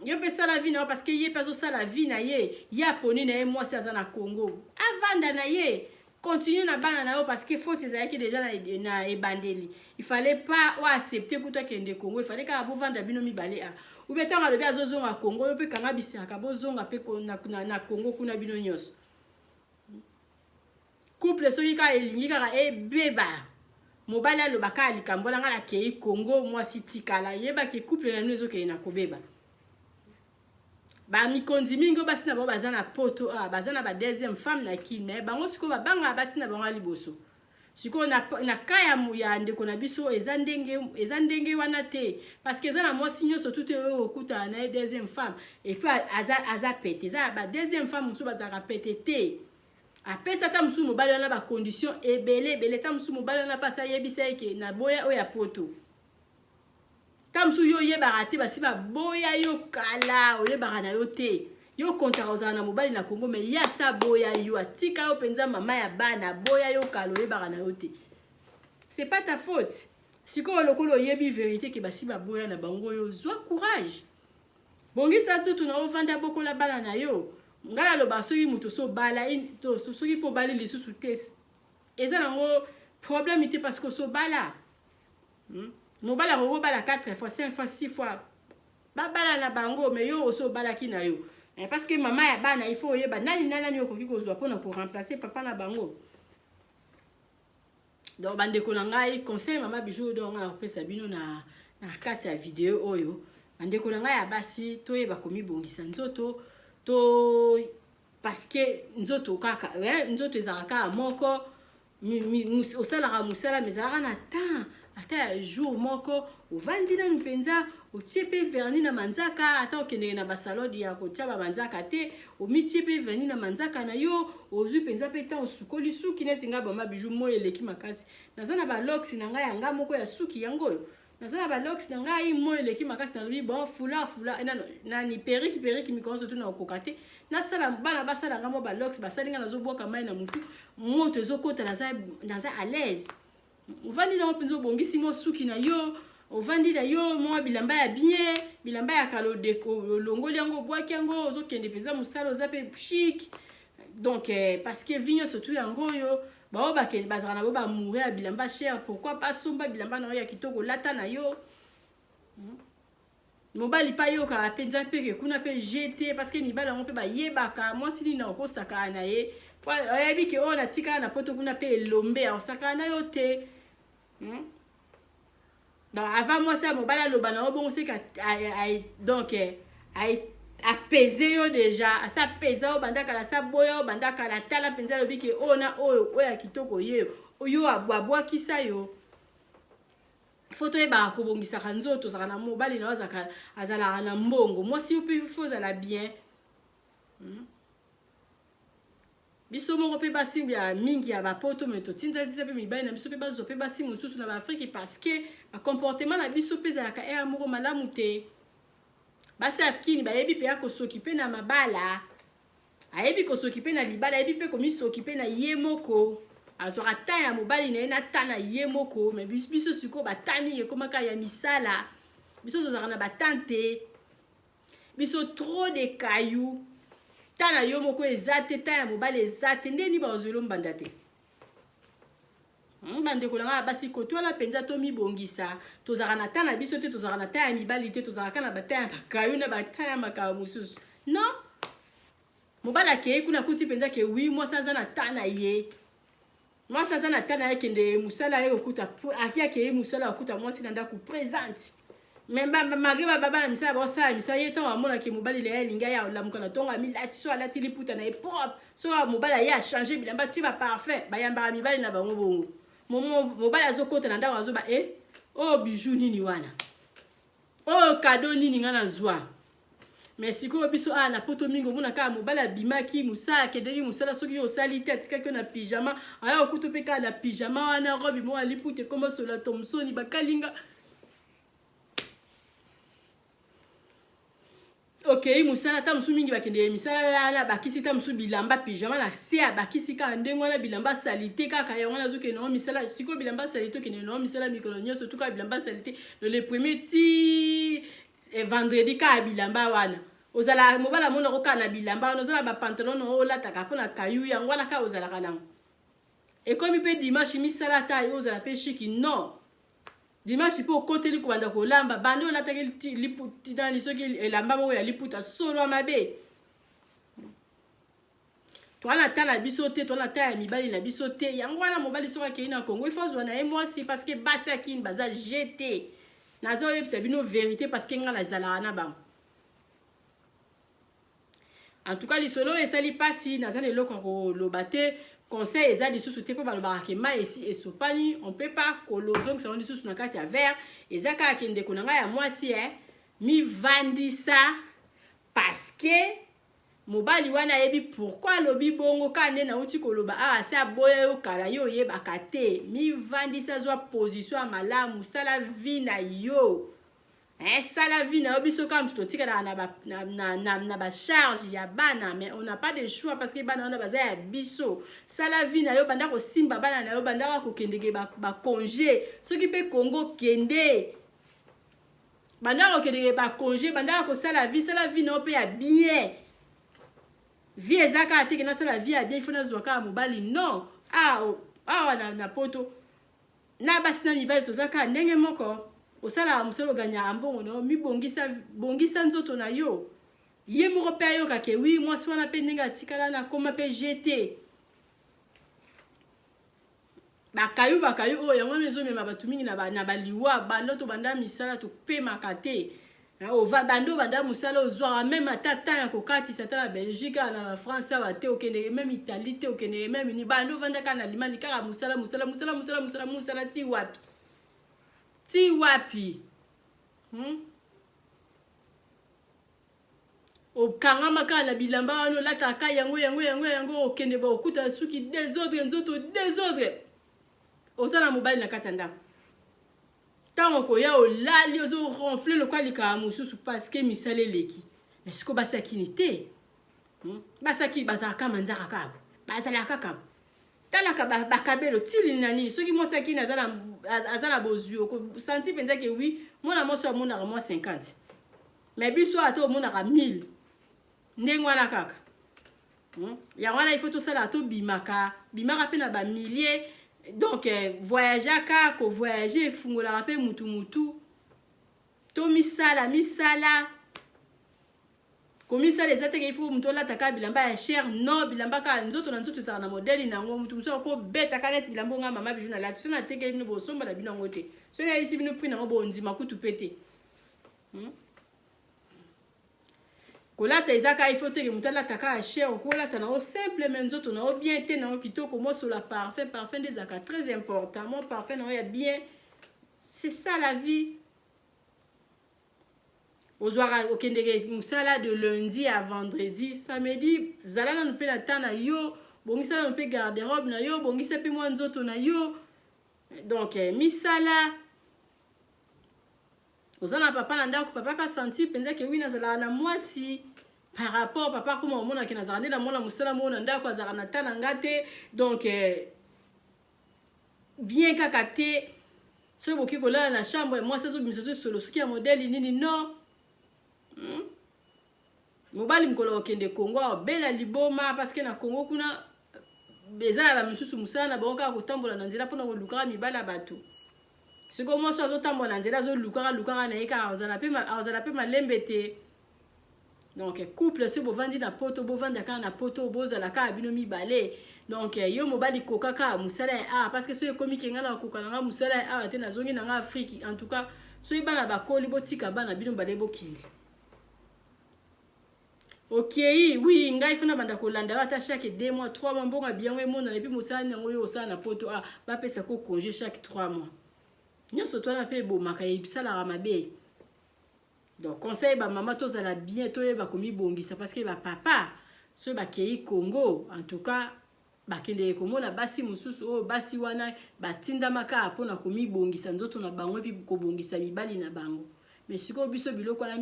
Speaker 2: Yo mpe sala vie na yo, parce que ye mpe azosala vie na ye. Ye aponi na ye mwasi aza na Congo, avanda na ye, continue na bana na yo, parce que faute ezalaki déjà na ebandeli. Il fallait pas oaccepte kutu akende Congo, il fallait kaka bovanda bino mibale. A ou bien ntango alobi azozonga Congo, yo mpe kanga bisaka, bozonga mpe na Congo kuna bino nyonso. Couple soki kaka elingi kaka ebeba, mobali aloba kaka likambo na ngai, nakei Congo, mwasi tikala, yebaki couple na bino ezokende na kobeba. Bamikonzi mingi oyo basi na bango baza na Poto awa, baza na ba deuxième femme na Kini, mais bango sikoyo babangaka basi na bango ya liboso. Sikoyo na ka ya ndeko na biso, eza ndenge wana te, parce que eza na mwasi nyonso tu te oyo okutana na ye deuxième femme et puis aza pete. Eza ba deuxième femme mosusu bazalaka pete te. Apesa ata mosusu mobali wana bacondition ebele ebele. Ta mosusu mobali wana mpasi ayebisa ye ke na boya oyo ya Poto. Ta mosusu yo oyebaka te, basi baboya yo kala, oyebaka na yo te. Yo kontaka ozala na mobali na Kongo, mais ye asa aboya yo, atika yo mpenza, mama ya bana aboya yo kala, oyebaka na yo te. C'est pas ta faute. Sikoyo lokola oyebi vérité ke basi baboya na bango, oyo zwa courage, bongisa nzoto na, ovanda, bokola bana na yo. Ngai naloba, soki moto so obala, soki mpo obali lisusu te, eza nango problème te, parce que osobala, Mobali akoki kobala 4 fois, 5 fois, 6 fois, babala na bango. Mais yo oso obalaki na yo, parce que mama ya bana, il faut oyeba nani na nani okoki kozwa mpona koremplacer papa na bango. Donc bandeko na ngai, conseil mama Bijou do ngai nakopesa bino na kati ya video oyo, bandeko na ngai ya basi, toyeba komibongisa nzoto to, parce que nzoto kaka, nzoto ezalaka kaka moko. Osalaka mosala, mais ezalaka na temps ata ya jour moko ovandi nanu mpenza, otie mpe vernis na manzaka. Ata okendeke na basalon ya kotia bamanzaka te, omitie mpe vernis na manzaka na yo, ozwi mpenza mpe ntan osukoli suki. Neti ngai mama Bijou, moi eleki makasi, naza na balocks na ngai ya nga moko ya suki yango oyo. Naza na balocks na ngai, moi eleki makasi, nalobi: "Bon, foulard, foulard nani, perruque, perruque." Mikolo nyonso tuna okoka te. Nasala bana basala nga mo balocks, basali nga, nazobwaka mai na motu, moto ezokota, naza à l'aise. Ovandi nango mpenza, obongisi mwa suki na yo, ovandi na yo, mwa bilamba ya bien, bilamba ya kala olongoli yango, obwaki yango, ozokende mpenza mosala, oza mpe chic. Donc parce que vie nyonso tu yango oyo bao bakende, bazalaka na bo bamoure ya bilamba cher. Pourquoi pas somba bilamba na yo ya kitoko, olata na yo? Mobali mpe ayokaka mpenza mpeke kuna mpe jete, parce que mibali yango mpe bayebaka mwasi nini okosakana na ye. Oyebi ke oyo natikala na Poto kuna mpe elombe, akosakana na yo te, Donc avant mwasi ya mobali aloba na yo bongo, seka donc apese yo déjà, asa apesa yo banda kala, asa boya yo banda kala. Tala mpenza, alobi ke oyo na oyo, oyo ya kitoko ye oyo abwakisa yo. Faut toyebaka kobongisaka nzoto. Ozalaka na mobali na yo, azalaka na mbongo, mwasi yo mpe faut ozala bien, Biso moko mpe basi ya mingi ya bapoto, mais totindatisa mpe mibali na biso mpe bazwa mpe basi mosusu na baAfrike, parce que bacomportement na biso mpe ezalaka ere moko malamu te. Basi ya Kini bayebi mpe ya kosoki mpe na mabala, ayebi kosoki mpe na libala, ayebi mpe komisoki mpe na ye moko, azwaka ta ya mobali na ye na ta na ye moko. Mais biso sikoyo, bata mingi ekomaka ya misala. Biso tozalaka na ba temps te. Biso trop de cailloux. Ta na yo moko eza te, ta ya mobali eza te. Ndeni bazwela mbanda te. Bandeko na ngai ya basi, koto wana mpenza tomibongisa. Tozalaka na ta na biso te, tozalaka na ta ya mibali te, tozalaka na bata ya bakayu na bata ya makambo mosusu. Non, mobali akei kuna, akuti mpenza ke oui, mwasi aza na ta na ye, mwasi aza na ta na ye. Kende mosala, ye kokuta aki akei mosala, akuta mwasi na ndako présente. Mais malgré bana misala baosala misala, ye ntango amonaki mobali na ye alingi aya, olamuka na ntongo, amilati, so alati liputa na ye propre, so mobali aye, achange bilamba, tie baparfum, bayambaka mibali na bango bongo. Mobali azokota na ndako, azoba e oyo bijou nini wana, oyo cadeau nini nga nazwa? Mais sikoyo biso awa na Poto mingi, omona kaka mobali abimaki mosala, akendeki mosala, soki osali te, atikaki yo na pyjama, aya okuta mpe kaka na pyjama wana, robe moko ya liputa ekoma sola thomsoni bakalinga. Okei mosala, ata mosusu mingi bakendeke misala wana, bakisi ta mosusu bilamba pyjama na se, abakisi kaka ndenge wana bilamba saleté kaka yango wana, azokende nango misala. Sikoyo bilamba saleté, okende nango misala mikolo nyonso, tuka bilamba saleté le premier ti vendredi, kaka bilamba wana. Ozala mobali, amonako kaka na bilamba wana, oza na bapantalon na olataka mpo na kayu yango wana kaka ozalaka nango. Ekomi mpe dimanche, misala ata yo ozala mpe chic, non, dimanche mpe okoteli kobanda kolamba, banda olataki nani, soki elamba moko ya liputa solo ya mabe. Toza na ta na biso te, toza na ta ya mibali na biso te. Yango wana mobali soki akei na Congo, il faut azwa na ye mwasi, parce que basi akini baza jete. Naza oyebisa bino vérité, parce que ngai nazalaka na bango. En tout cas, lisolo oyo esali mpasi. Naza na eloko ya koloba te, conseil eza lisusu te, mpo balobaka ke mai esi esopani, on peut pas kolozongisa yango lisusu na kati ya verre. Eza kaka ke ndeko na ngai ya mwasi, mivandisa, parce que mobali wana ayebi pourquoi alobi bongo. Kaka nde nauti koloba awa, se aboya yo kala, yo oyebaka te. Mivandisa, zwa position ya malamu, sala vie na yo, sala vie na yo. Biso kaka moto totikalaka na bacharge ya bana, mais on n'a pas de choix, parce que bana wana baza ya biso. Sala vie na yo, banda kosimba bana na yo, bandaka kokendeke bacongé, soki mpe Congo kende, bandaka kokendeke bacongé, bandaka kosala vie. Sala vie na yo mpe ya bien. Vie eza kaka teke nasala vie ya bien, il faut nazwa kaka mobali. Non, awa na Poto, na basi na mibali toza kaka ndenge moko. Osalaka mosala, oganyaka mbongo na yo, mibongisa, bongisa nzoto na yo. Ye moko mpe ayokake oui, mwasi wana mpe ndenge atikala na koma mpe jete bakayu bakayu oyo. Yango wana ezomema bato mingi na baliwa. Banda tobanda misala, topemaka te. Banda obanda mosala, ozwaka même ata temps ya kokatisa ata na Belgique, na France awa te, okendeke même Italie te, okendeke même ni. Banda ovanda kaka na limani, kaka mosala, mosala, mosala, mosala, mosala, mosala, ti wapi, ti wapi, Okangama kaka na bilamba wana, olataka yango, yango, yango, yango, okende ba okuta suki désordre, nzoto désordre, oza na mobali na kati ya ndako. Ntango okoya, olali, ozoronfle lokola likaka mosusu, parce que misala eleki. Mais sikoyo basi akini te, Basi akini bazalaka manzaka kaka, bazalaka kaka talaka bakabelo tili na nini. Soki mwasi akini aza na bozwi, okosanti mpenza ke oui, mwana mwasi amonaka mwa 50, mais biso ata omonaka 1000, ndenge wana kaka, Yango wana il faut tosalaka, tobimaka bimaka mpe na bamilieu. Donc voyageaka, kovoyage efungolaka mpe mutu mutu. To misala misala, komisala eza teke il faut moto olataka bilamba ya cher. Non, bilamba kaka nzoto na nzoto ezalaka na modèle nango. Moto mosusu akobetaka neti bilamba onga mama Bijou nalati. So natekeli bino, bosomba na bino yango te. So nayebisi bino prix nango, bondima kutu pe te, Kolata eza kaka il faut teke moto alata kaka cher. Okolata nango simple, mais nzoto nango bien te, nango kitoko, mosola parfum. Parfum nde ezalaka très important, mo parfum nango ya bien. C'est ça la vie. Ozwaka, okendeke mosala de lundi à vendredi, samedi zala nanu mpe na temps na yo, bongisa nanu mpe garde-robe na yo, bongisa mpe mwa nzoto na yo. Donc misala, oza na papa na ndako, papa mpe asentir mpenza ke oui, nazalaka na mwasi. Par rapport papa akoma omonaki nazalaka nde namona mosala moko na ndako, azalaka na ta na nga te. Donc bien kaka te. Soki boki kolala na chambre, mwasi azobimisa so solo soki ya modèle nini, non. Mobali mokolo okende Congo, abela liboma, parce que na Congo kuna eza na bamisusu, mosala na bango kaka kotambola na nzela mpona kolukaka mibali ya bato. Sikoyo mwasi azotambola na nzela, azolukaka lukaka na ye kaka, azala mpe malembe te. Donc couple, soki bovandi na Poto, bovanda kaka na Poto, bozala kaka bino mibale. Donc yo mobali, koka kaka mosala ya awa, parce que soki ekomi ke ngai na kokoka na ngai mosala ya awa te, nazongi na ngai Afrique. En tout cas, soki bana bakoli, botika bana bino mibale, bokende. Okei, oui, ngai fana banda kolanda yo ata chaque 2 mois, 3 mois, mbongo biyango emonana. Et puis mosala yango oyo osala na Poto, ah, bapesa ko congé chaque 3 mois nyonso to wana mpe ebomaka, esalaka mabe. Donc conseil, bamama, tozala bien, toyeba komibongisa, parce que bapapa soki bakei Congo, en tout cas bakendeke komona basi mosusu oyo basi wana batindamaka mpona komibongisa nzoto na bango et puis kobongisa mibali na bango. Mais sikoyo biso, biloko wana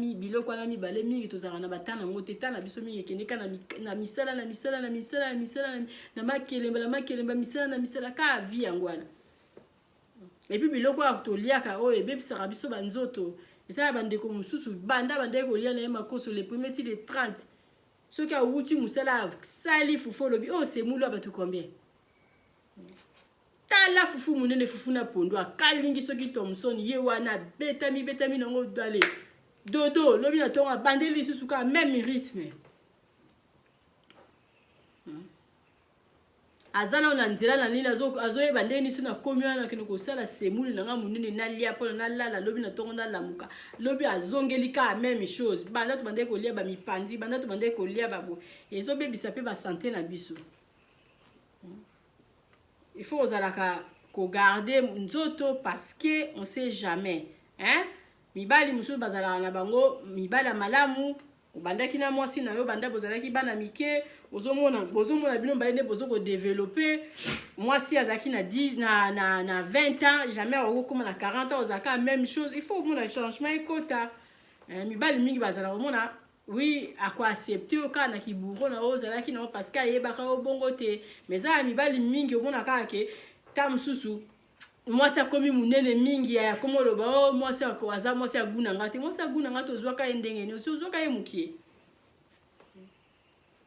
Speaker 2: mibale mingi tozalaka na batana yango te. Ta na biso mingi ekendeka na misala, na misala, na misala, na misala, na makelemba, na makelemba, misala na misala, kaka vie yango wana. Et puis biloko oyo toliaka oyo ebebisaka biso banzoto, eza ya bandeko mosusu banda bandeki kolia na ye makoso le premier ti le 30. Soki awuti mosala, asali fufu, olobi oyo semulu ya bato combien? Tala fufu monene, fufu na pondu, akalingi soki Thomson, ye wana abetami betami nango dale dodo. Lobi na ntongo abandeli lisusu kaka même rythme. Aza nano na nzela na nini, azoyeba ndenge nini so nakomi wana, nakende kosala semuli na nga monene, nalia mpona nalala. Lobi na ntongo nalamuka, lobi azongeli kaka même chose. Banda tobandeki kolia bamipanzi, banda tobandeki kolia babo, ezobebisa mpe basanté na biso. Il faut ozalaka kogarder nzoto, parce que on sait jamais, hein? Mibali mosusu bazalaka na bango mibali ya malamu. Obandaki na mwasi na yo, banda bozalaki bana mike, ozomona, bozomona bino mibale nde bozo kodévelopper. Mwasi azalaki na 10, na 20 ans, jamais akokóma na 40 ans ozalaka même chose. Il faut omona changement ekota. Mibali mingi bazala komona, oui, akoaccepter yo kaka na kiburo na oyo ozalaki nango, parce que ayebaka yo bongo te. Mais eza ya mibali mingi, omona kaka ke ta mosusu mwasi akomi monene mingi, akomi oloba: "O oh, mwasi aza mwasi agu na nga te, mwasi agu na nga te." Ozwaka ye ndenge nini? Osi ozwaka ye mokie.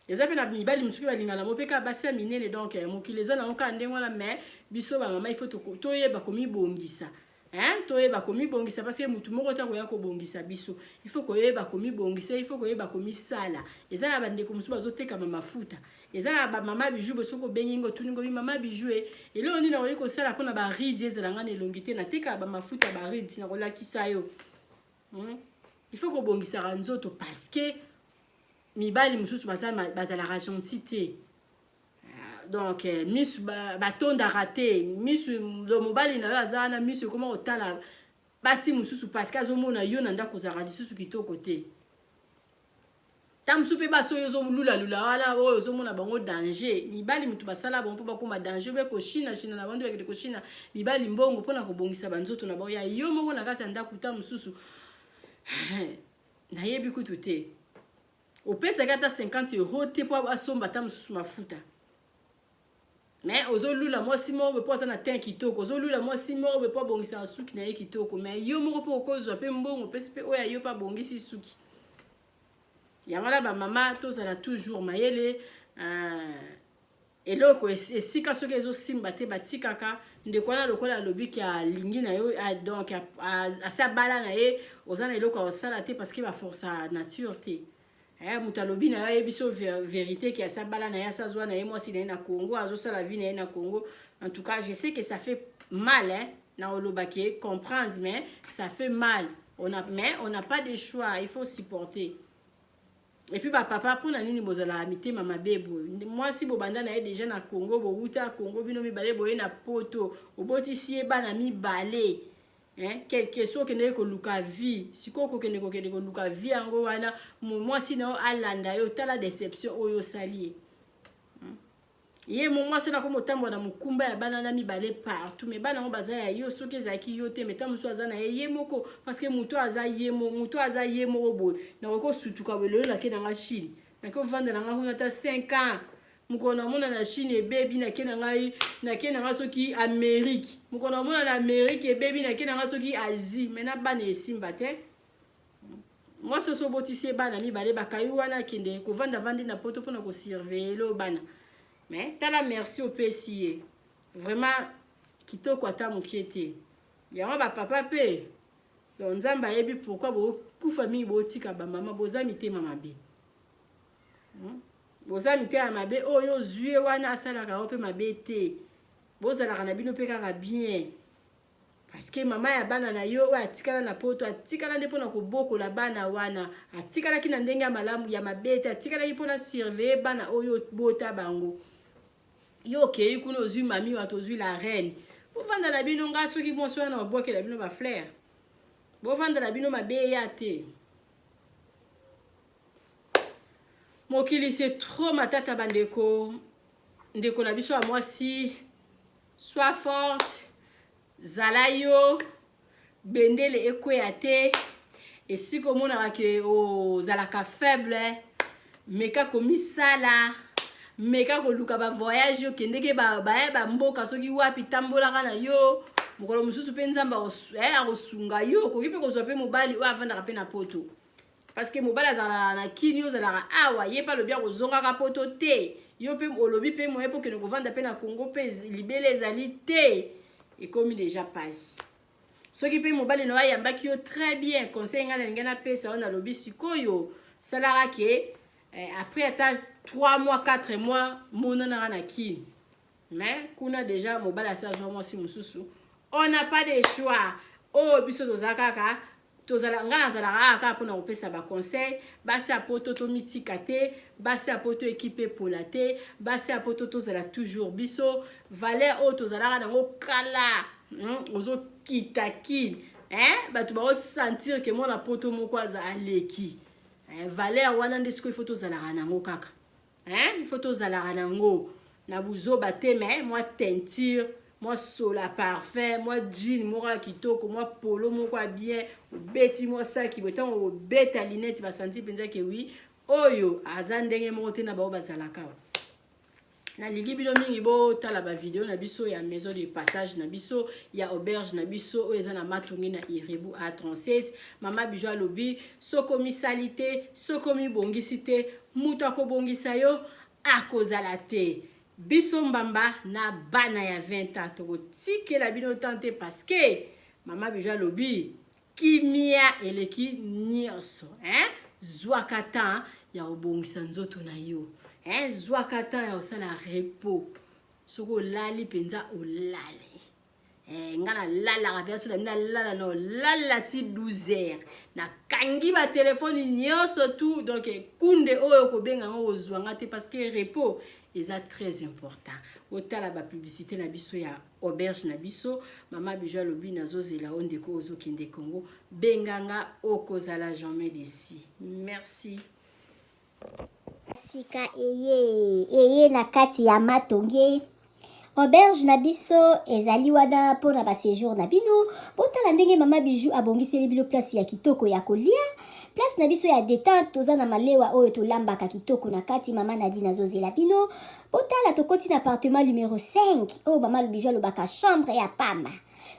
Speaker 2: Eza mpe na mibali mosusu mpe balingana mo mpe kaka basi ya minene. Donc mokili eza nango kaka ndenge wana. Mais biso bamama, il faut toyeba komibongisa, hein? Toyeba komibongisa, parce que mutu moko te akoya kobongisa biso. Il faut koyeba komibongisa, il faut koyeba komisala. Eza na bandeko mosusu bazotekama mafuta, eza na bamama Bijou bo soki obengi ngo, otuni ngo: "Mama Bijou, e eloko nini nakoki kosala mpona barides ezala nga na elongi te?" Natekaka bamafuta ya barides, nakolakisa yo. Il faut kobongisaka nzoto, parce que mibali mosusu bazalaka gentil te. Donc misu batondaka te. Misu mobali na yo aza wana, misu ekoma kotala basi mosusu, parce que azomona yo na ndako ozalaka lisusu kitoko te. Ta mosusu mpe basi oyo ozolulalula wana, oyo ozomona bango danger, mibali motu basala bango mpo bakóma danger, obe koshinashina na bango nde bakende koshina mibali mbongo mpona kobongisa banzoto na bango. Ya yo moko na kati ya ndako, ta mosusu nayebi kutu te, opesaki ata 50 euro te mpo asomba ata mosusu mafuta. Mais ozolula mwasi moko boye mpo aza na teint kitoko, ozolula mwasi moko boye mpo abongisaka suki na ye kitoko. Mais yo moko mpo okozwa mpe mbongo, opesi mpe oyo ayo mpe abongisi suki yango wana. Bamama, tozala toujours mayele. Eloko esika soki ezosimba te, batikaka ndeko wana lokola alobiki alingi na yo, donc asi abala na ye, oza na eloko ya kosala te, parce que baforcer nature te. Moto alobi na yo, ayebi so vérité ke asi abala na ye, asi azwa na ye mwasi na ye na Congo, azosala vie na ye na Congo. En tout cas, je sais que ça fait mal, hein, na olobaki comprendre, mais ça fait mal. Mais on n'a pas de choix, il faut supporter. Et puis bapapa, mpona nini bozalaka mitema mabe boye? Mwasi bobanda na ye déjà na Congo, bowuta Congo bino mibale, boye na Poto, obotisi ye bana mibale, quelque soit okendeki koluka vie. Sikoyo kokende koluka vie yango wana, mwasi na yo alanda yo, tala déception oyo osali ye. Ye mo mwasi oyo akoma otambola na mokumba ya bana na mibale partout. Mais bana yango baza ya yo? Soki ezalaki yo te, mais ta mosusu aza na ye ye moko, parce que moto aza ye moko boye, nakoki kosutuka boye lelo, nake nanga Chine, nake ovanda nanga kuna ata 5 ans. Mokolo namona na Chine ebebi, nake na ngai, nake na ngai soki Amerique. Mokolo namona na Amerique ebebi, nake na ngai soki Asie. Mais na bana esimba te. Mwasi oso obotisi ye bana mibale, bakayi wana akende kovanda vandi na poto mpona kosurveiller lo bana. Mais tala merci opesi ye. Vraiment kitoko ata mokie te. Yango ba papa pe donc Nzambe ayebi pourquoi bokufa mingi botika ba mama, boza mitema mabe. Boza mitema mabe, oyo ozwi ye wana asalaka yo pe mabe te. Bozalaka na bino pe kaka bien. Parce que mama ya bana na yo oyo atikala na poto, atikala nde mpona kobokola bana wana, atikalaki na ndenge ya malamu ya mabe te, atikalaki mpona surveiller bana oyo bota bango. Yo okei kuna ozwi mami wato, ozwi la reine, bovanda na bino. Nga soki mwasi wana obwakela bino ba fleur, bovanda na bino, mabe eya te. Mokili c'est trop matata. Bandeko, ndeko na biso ya mwasi, sois forte, zala yo bendele ekweya te. Esika omonaka ke ozalaka faible, meka komisala, meka koluka bavoyage, okendeke baya bamboka soki wapi, tambolaka na yo. Mokolo mosusu mpe Nzambe akosunga yo, okoki mpe kozwa mpe mobali oyo avandaka mpe na poto, parce que mobali azalaka na Kini, ozalaka awa, ye mpe alobi akozongaka poto te, yo mpe olobi mpe moye mpo okende kovanda mpe na Congo mpe libele ezali te, ekomi déjà pasi. Soki mpe mobali na yo ayambaki yo très bien, conseil ngai nalingi napesa yo, nalobi sikoyo, salaka ke après ata 3 mois, 4 mois, monanaka na Kini. Mais kuna déjà mobali asi azwa mwasi mosusu, on n'a pas de choix. Oyo biso toza kaka tozala, ngai nazalaka kaka kaka mpona kopesa baconseil. Basi ya poto, tomitika te. Basi ya poto, ekipe epola te. Basi ya poto, tozala toujours biso valeur oyo tozalaka nango kala. Ozokita Kini, eh? Bato baosentir ke mwana poto moko aza aleki, eh? Valeur wana nde sikoyo ifo tozalaka nango kaka, hein? Il faut tozalaka nango na buzoba te, mais mwa teinture, mwa sola parfum, mwa jean moko ya kitoko, mwa polo moko ya bien, obeti mwa saki boye, ntango obeta lunette, basanti mpenza ke oui, oyo aza ndenge moko te na bao bazalaka. Nalingi bino mingi, botala bavideo na biso ya maison de passage na biso, ya auberge na biso oyo eza na Matonge na Irebu A37. Mama Bijo alobi, soki omisali te, soki omibongisi te, moto akobongisa yo akozala te. Biso mbamba na bana ya 20 ans, tokotikela bino temps te, parce que mama Bijo alobi kimia eleki nyonso, hein? Zwaka temps ya kobongisa nzoto na yo, hein? Zwaka temps ya kosala repos. Soki olali mpenza, olali. Nga nalalaka mpenza, so na bino nalala, na olala ti 12 heures, nakangi batelefone nyonso tout. Donc kunde oyo kobenga yango kozwanga te, parce que repos eza très important. Otala bapublicité na biso ya auberge na biso. Mama Bijo alobi, nazozela o ndeko ozokende Congo, benganga, okozala jamais déçu. Merci.
Speaker 3: Sika eye eye na kati ya Matonge, auberge na biso ezali wana mpona baséjour na bino. Botala ndenge mama Bijou abongiseli bino place ya kitoko ya kolia, place na biso ya détente. Toza na malewa oyo tolambaka kitoko na kati. Mama Nadine azozela bino. Botala, tokoti na appartement numéro 5 oyo mama Bijou alobaka chambre ya pamba.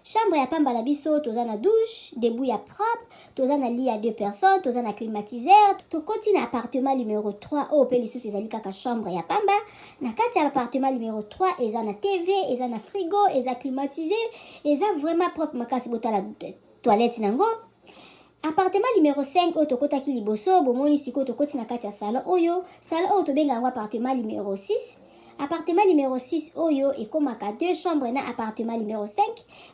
Speaker 3: Chambre ya pamba na biso, toza na douche debout ya propre, toza na lit ya deux personnes, toza na climatiseur. Tokoti na appartement numéro 3 oyo mpe lisusu ezali kaka chambre ya pamba. Na kati ya appartement numéro 3, eza na TV, eza na frigo, eza climatisé, eza vraiment propre makasi. Botala toilette nango. Appartement numéro 5 oyo tokotaki liboso, bomoni sikoyo tokoti na kati ya salon oyo. Salon oyo tobenga yango appartement numéro 6. Appartement numéro 6 oyo ekomaka deux chambres na appartement numéro 5.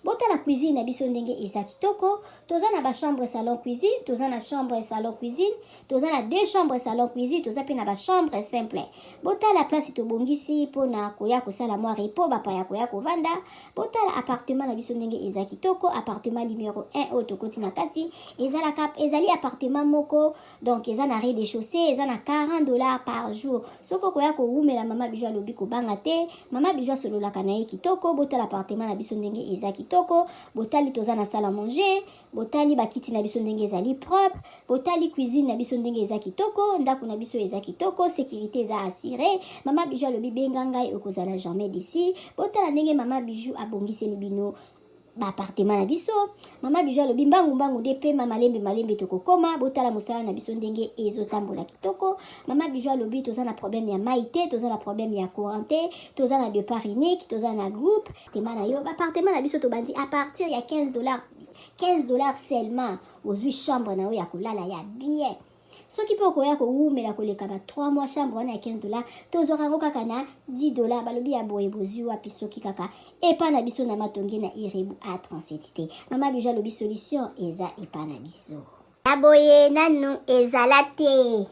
Speaker 3: Botala cuisine na biso ndenge eza kitoko. Toza na bachambre, salon, cuisine, toza na chambre, salon, cuisine, toza na deux chambres, salon, cuisine, toza mpe na bachambre simple. Botala place tobongisi mpona koya kosala mwa repos, bapaya koya kovanda. Botala appartement na biso ndenge eza kitoko. Appartement numéro 1 oyo tokoti na kati, ezalaka, ezali appartement moko, donc eza na rez-de-chaussée, eza na 40 $ par jour soki okoya kowumela. Mama Bijo alobi. alobi kobanga te. Mama Bijou asololaka na ye kitoko. Botala appartement na biso ndenge eza kitoko. Botali, toza na salle à manger. Botali bakiti na biso ndenge ezali propre. Botali cuisine na biso ndenge eza kitoko. Ndako na biso eza kitoko, sécurité eza assuré. Mama Bijou alobi benga ngai, okozala jamais déçu. Botala ndenge Mama Bijou abongiseli bino baappartement na biso. Mama Bijou alobi mbangu mbangu nde pema, malembe malembe tokokoma. Botala mosala na biso ndenge ezotambola kitoko. Mama Bijou alobi toza na problème ya mai te, toza na problème ya courant te, toza na départ unique, toza na groupe tema na yo. Baappartement na biso tobandi à partir ya 15 $, 15 $ seulement, ozwi chambre na yo ya kolala ya bien. Soki mpe okoya kowumela koleka ba 3 mois, chambre wana ya 15 $, tozwaka yango kaka na 10 $. Balobi ya boye bozwi wapi soki kaka epa na biso na Matonge na Irebu A37 te? Mama Bijou alobi solution eza epa na biso. Ya boye nanu ezala te.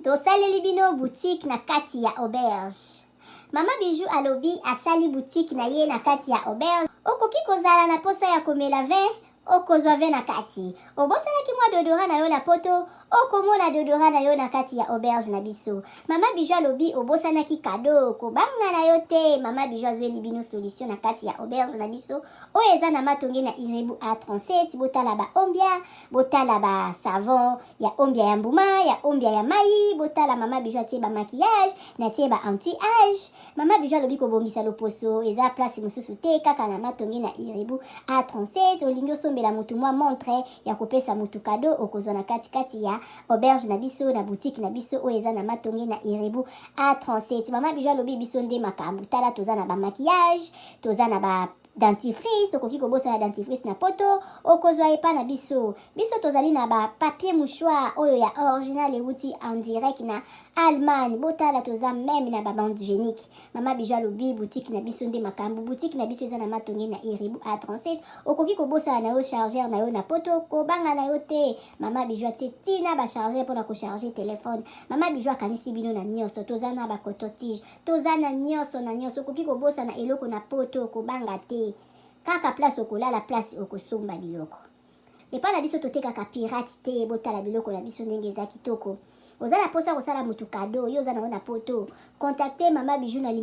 Speaker 3: Tosaleli bino boutique na kati ya auberge. Mama Bijou alobi asali boutique na ye na kati ya auberge. Okoki kozala na posa ya komela vin, okozwa vin na kati. Obosanaki mwa déodorant na yo na Poto, okomona déodorant na yo na kati ya auberge na biso. Mama Bijou alobi obosanaki cadeau, kobanga na yo te. Mama Bijou azweli bino solution na kati ya auberge na biso oyo eza na Matonge na Irebu A37. Botala baombia, botala basavon ya ombia ya mbuma, ya ombia ya mai. Botala, Mama Bijou atie bamaquillage, natie ba anti âge. Mama Bijou alobi kobongisa loposo eza place mosusu te, kaka na Matonge na Irebu A37. Olingi osombela motu mwa montre ya kopesa motu cadeau, okozwa na katikati ya auberge na biso, na boutique na biso oyo eza na Matonge na Irebu A37. Mama Bijou alobi biso nde makambo. Tala, toza na bamaquillage, toza na ba dentifrice. Okoki kobosana dentifrice na Poto, okozwa epa na biso. Biso tozali na bapapier mouchoir oyo ya original, euti en direct na Allemagne. Botala, toza même na babande hygiénique. Mama Bijou alobi boutique na biso nde makambo. Boutique na biso eza na Matonge na Iribu A37. Okoki kobosana na yo chargeur na yo na Poto, kobanga na yo te. Mama Bijou atie ntina bachargeur mpona kocharger téléphone. Mama Bijou akanisi bino na nyonso. Toza na bacoton-tige, toza na nyonso na nyonso. Okoki kobosana eloko na Poto, kobanga te. Kaka place okolala, place okosomba biloko epai na biso. Totekaka pirate te. Botala biloko na biso ndenge eza kitoko. Oza na mposa kosala motu cadeau, yo oza nango na Poto, contacte Mama Bijou na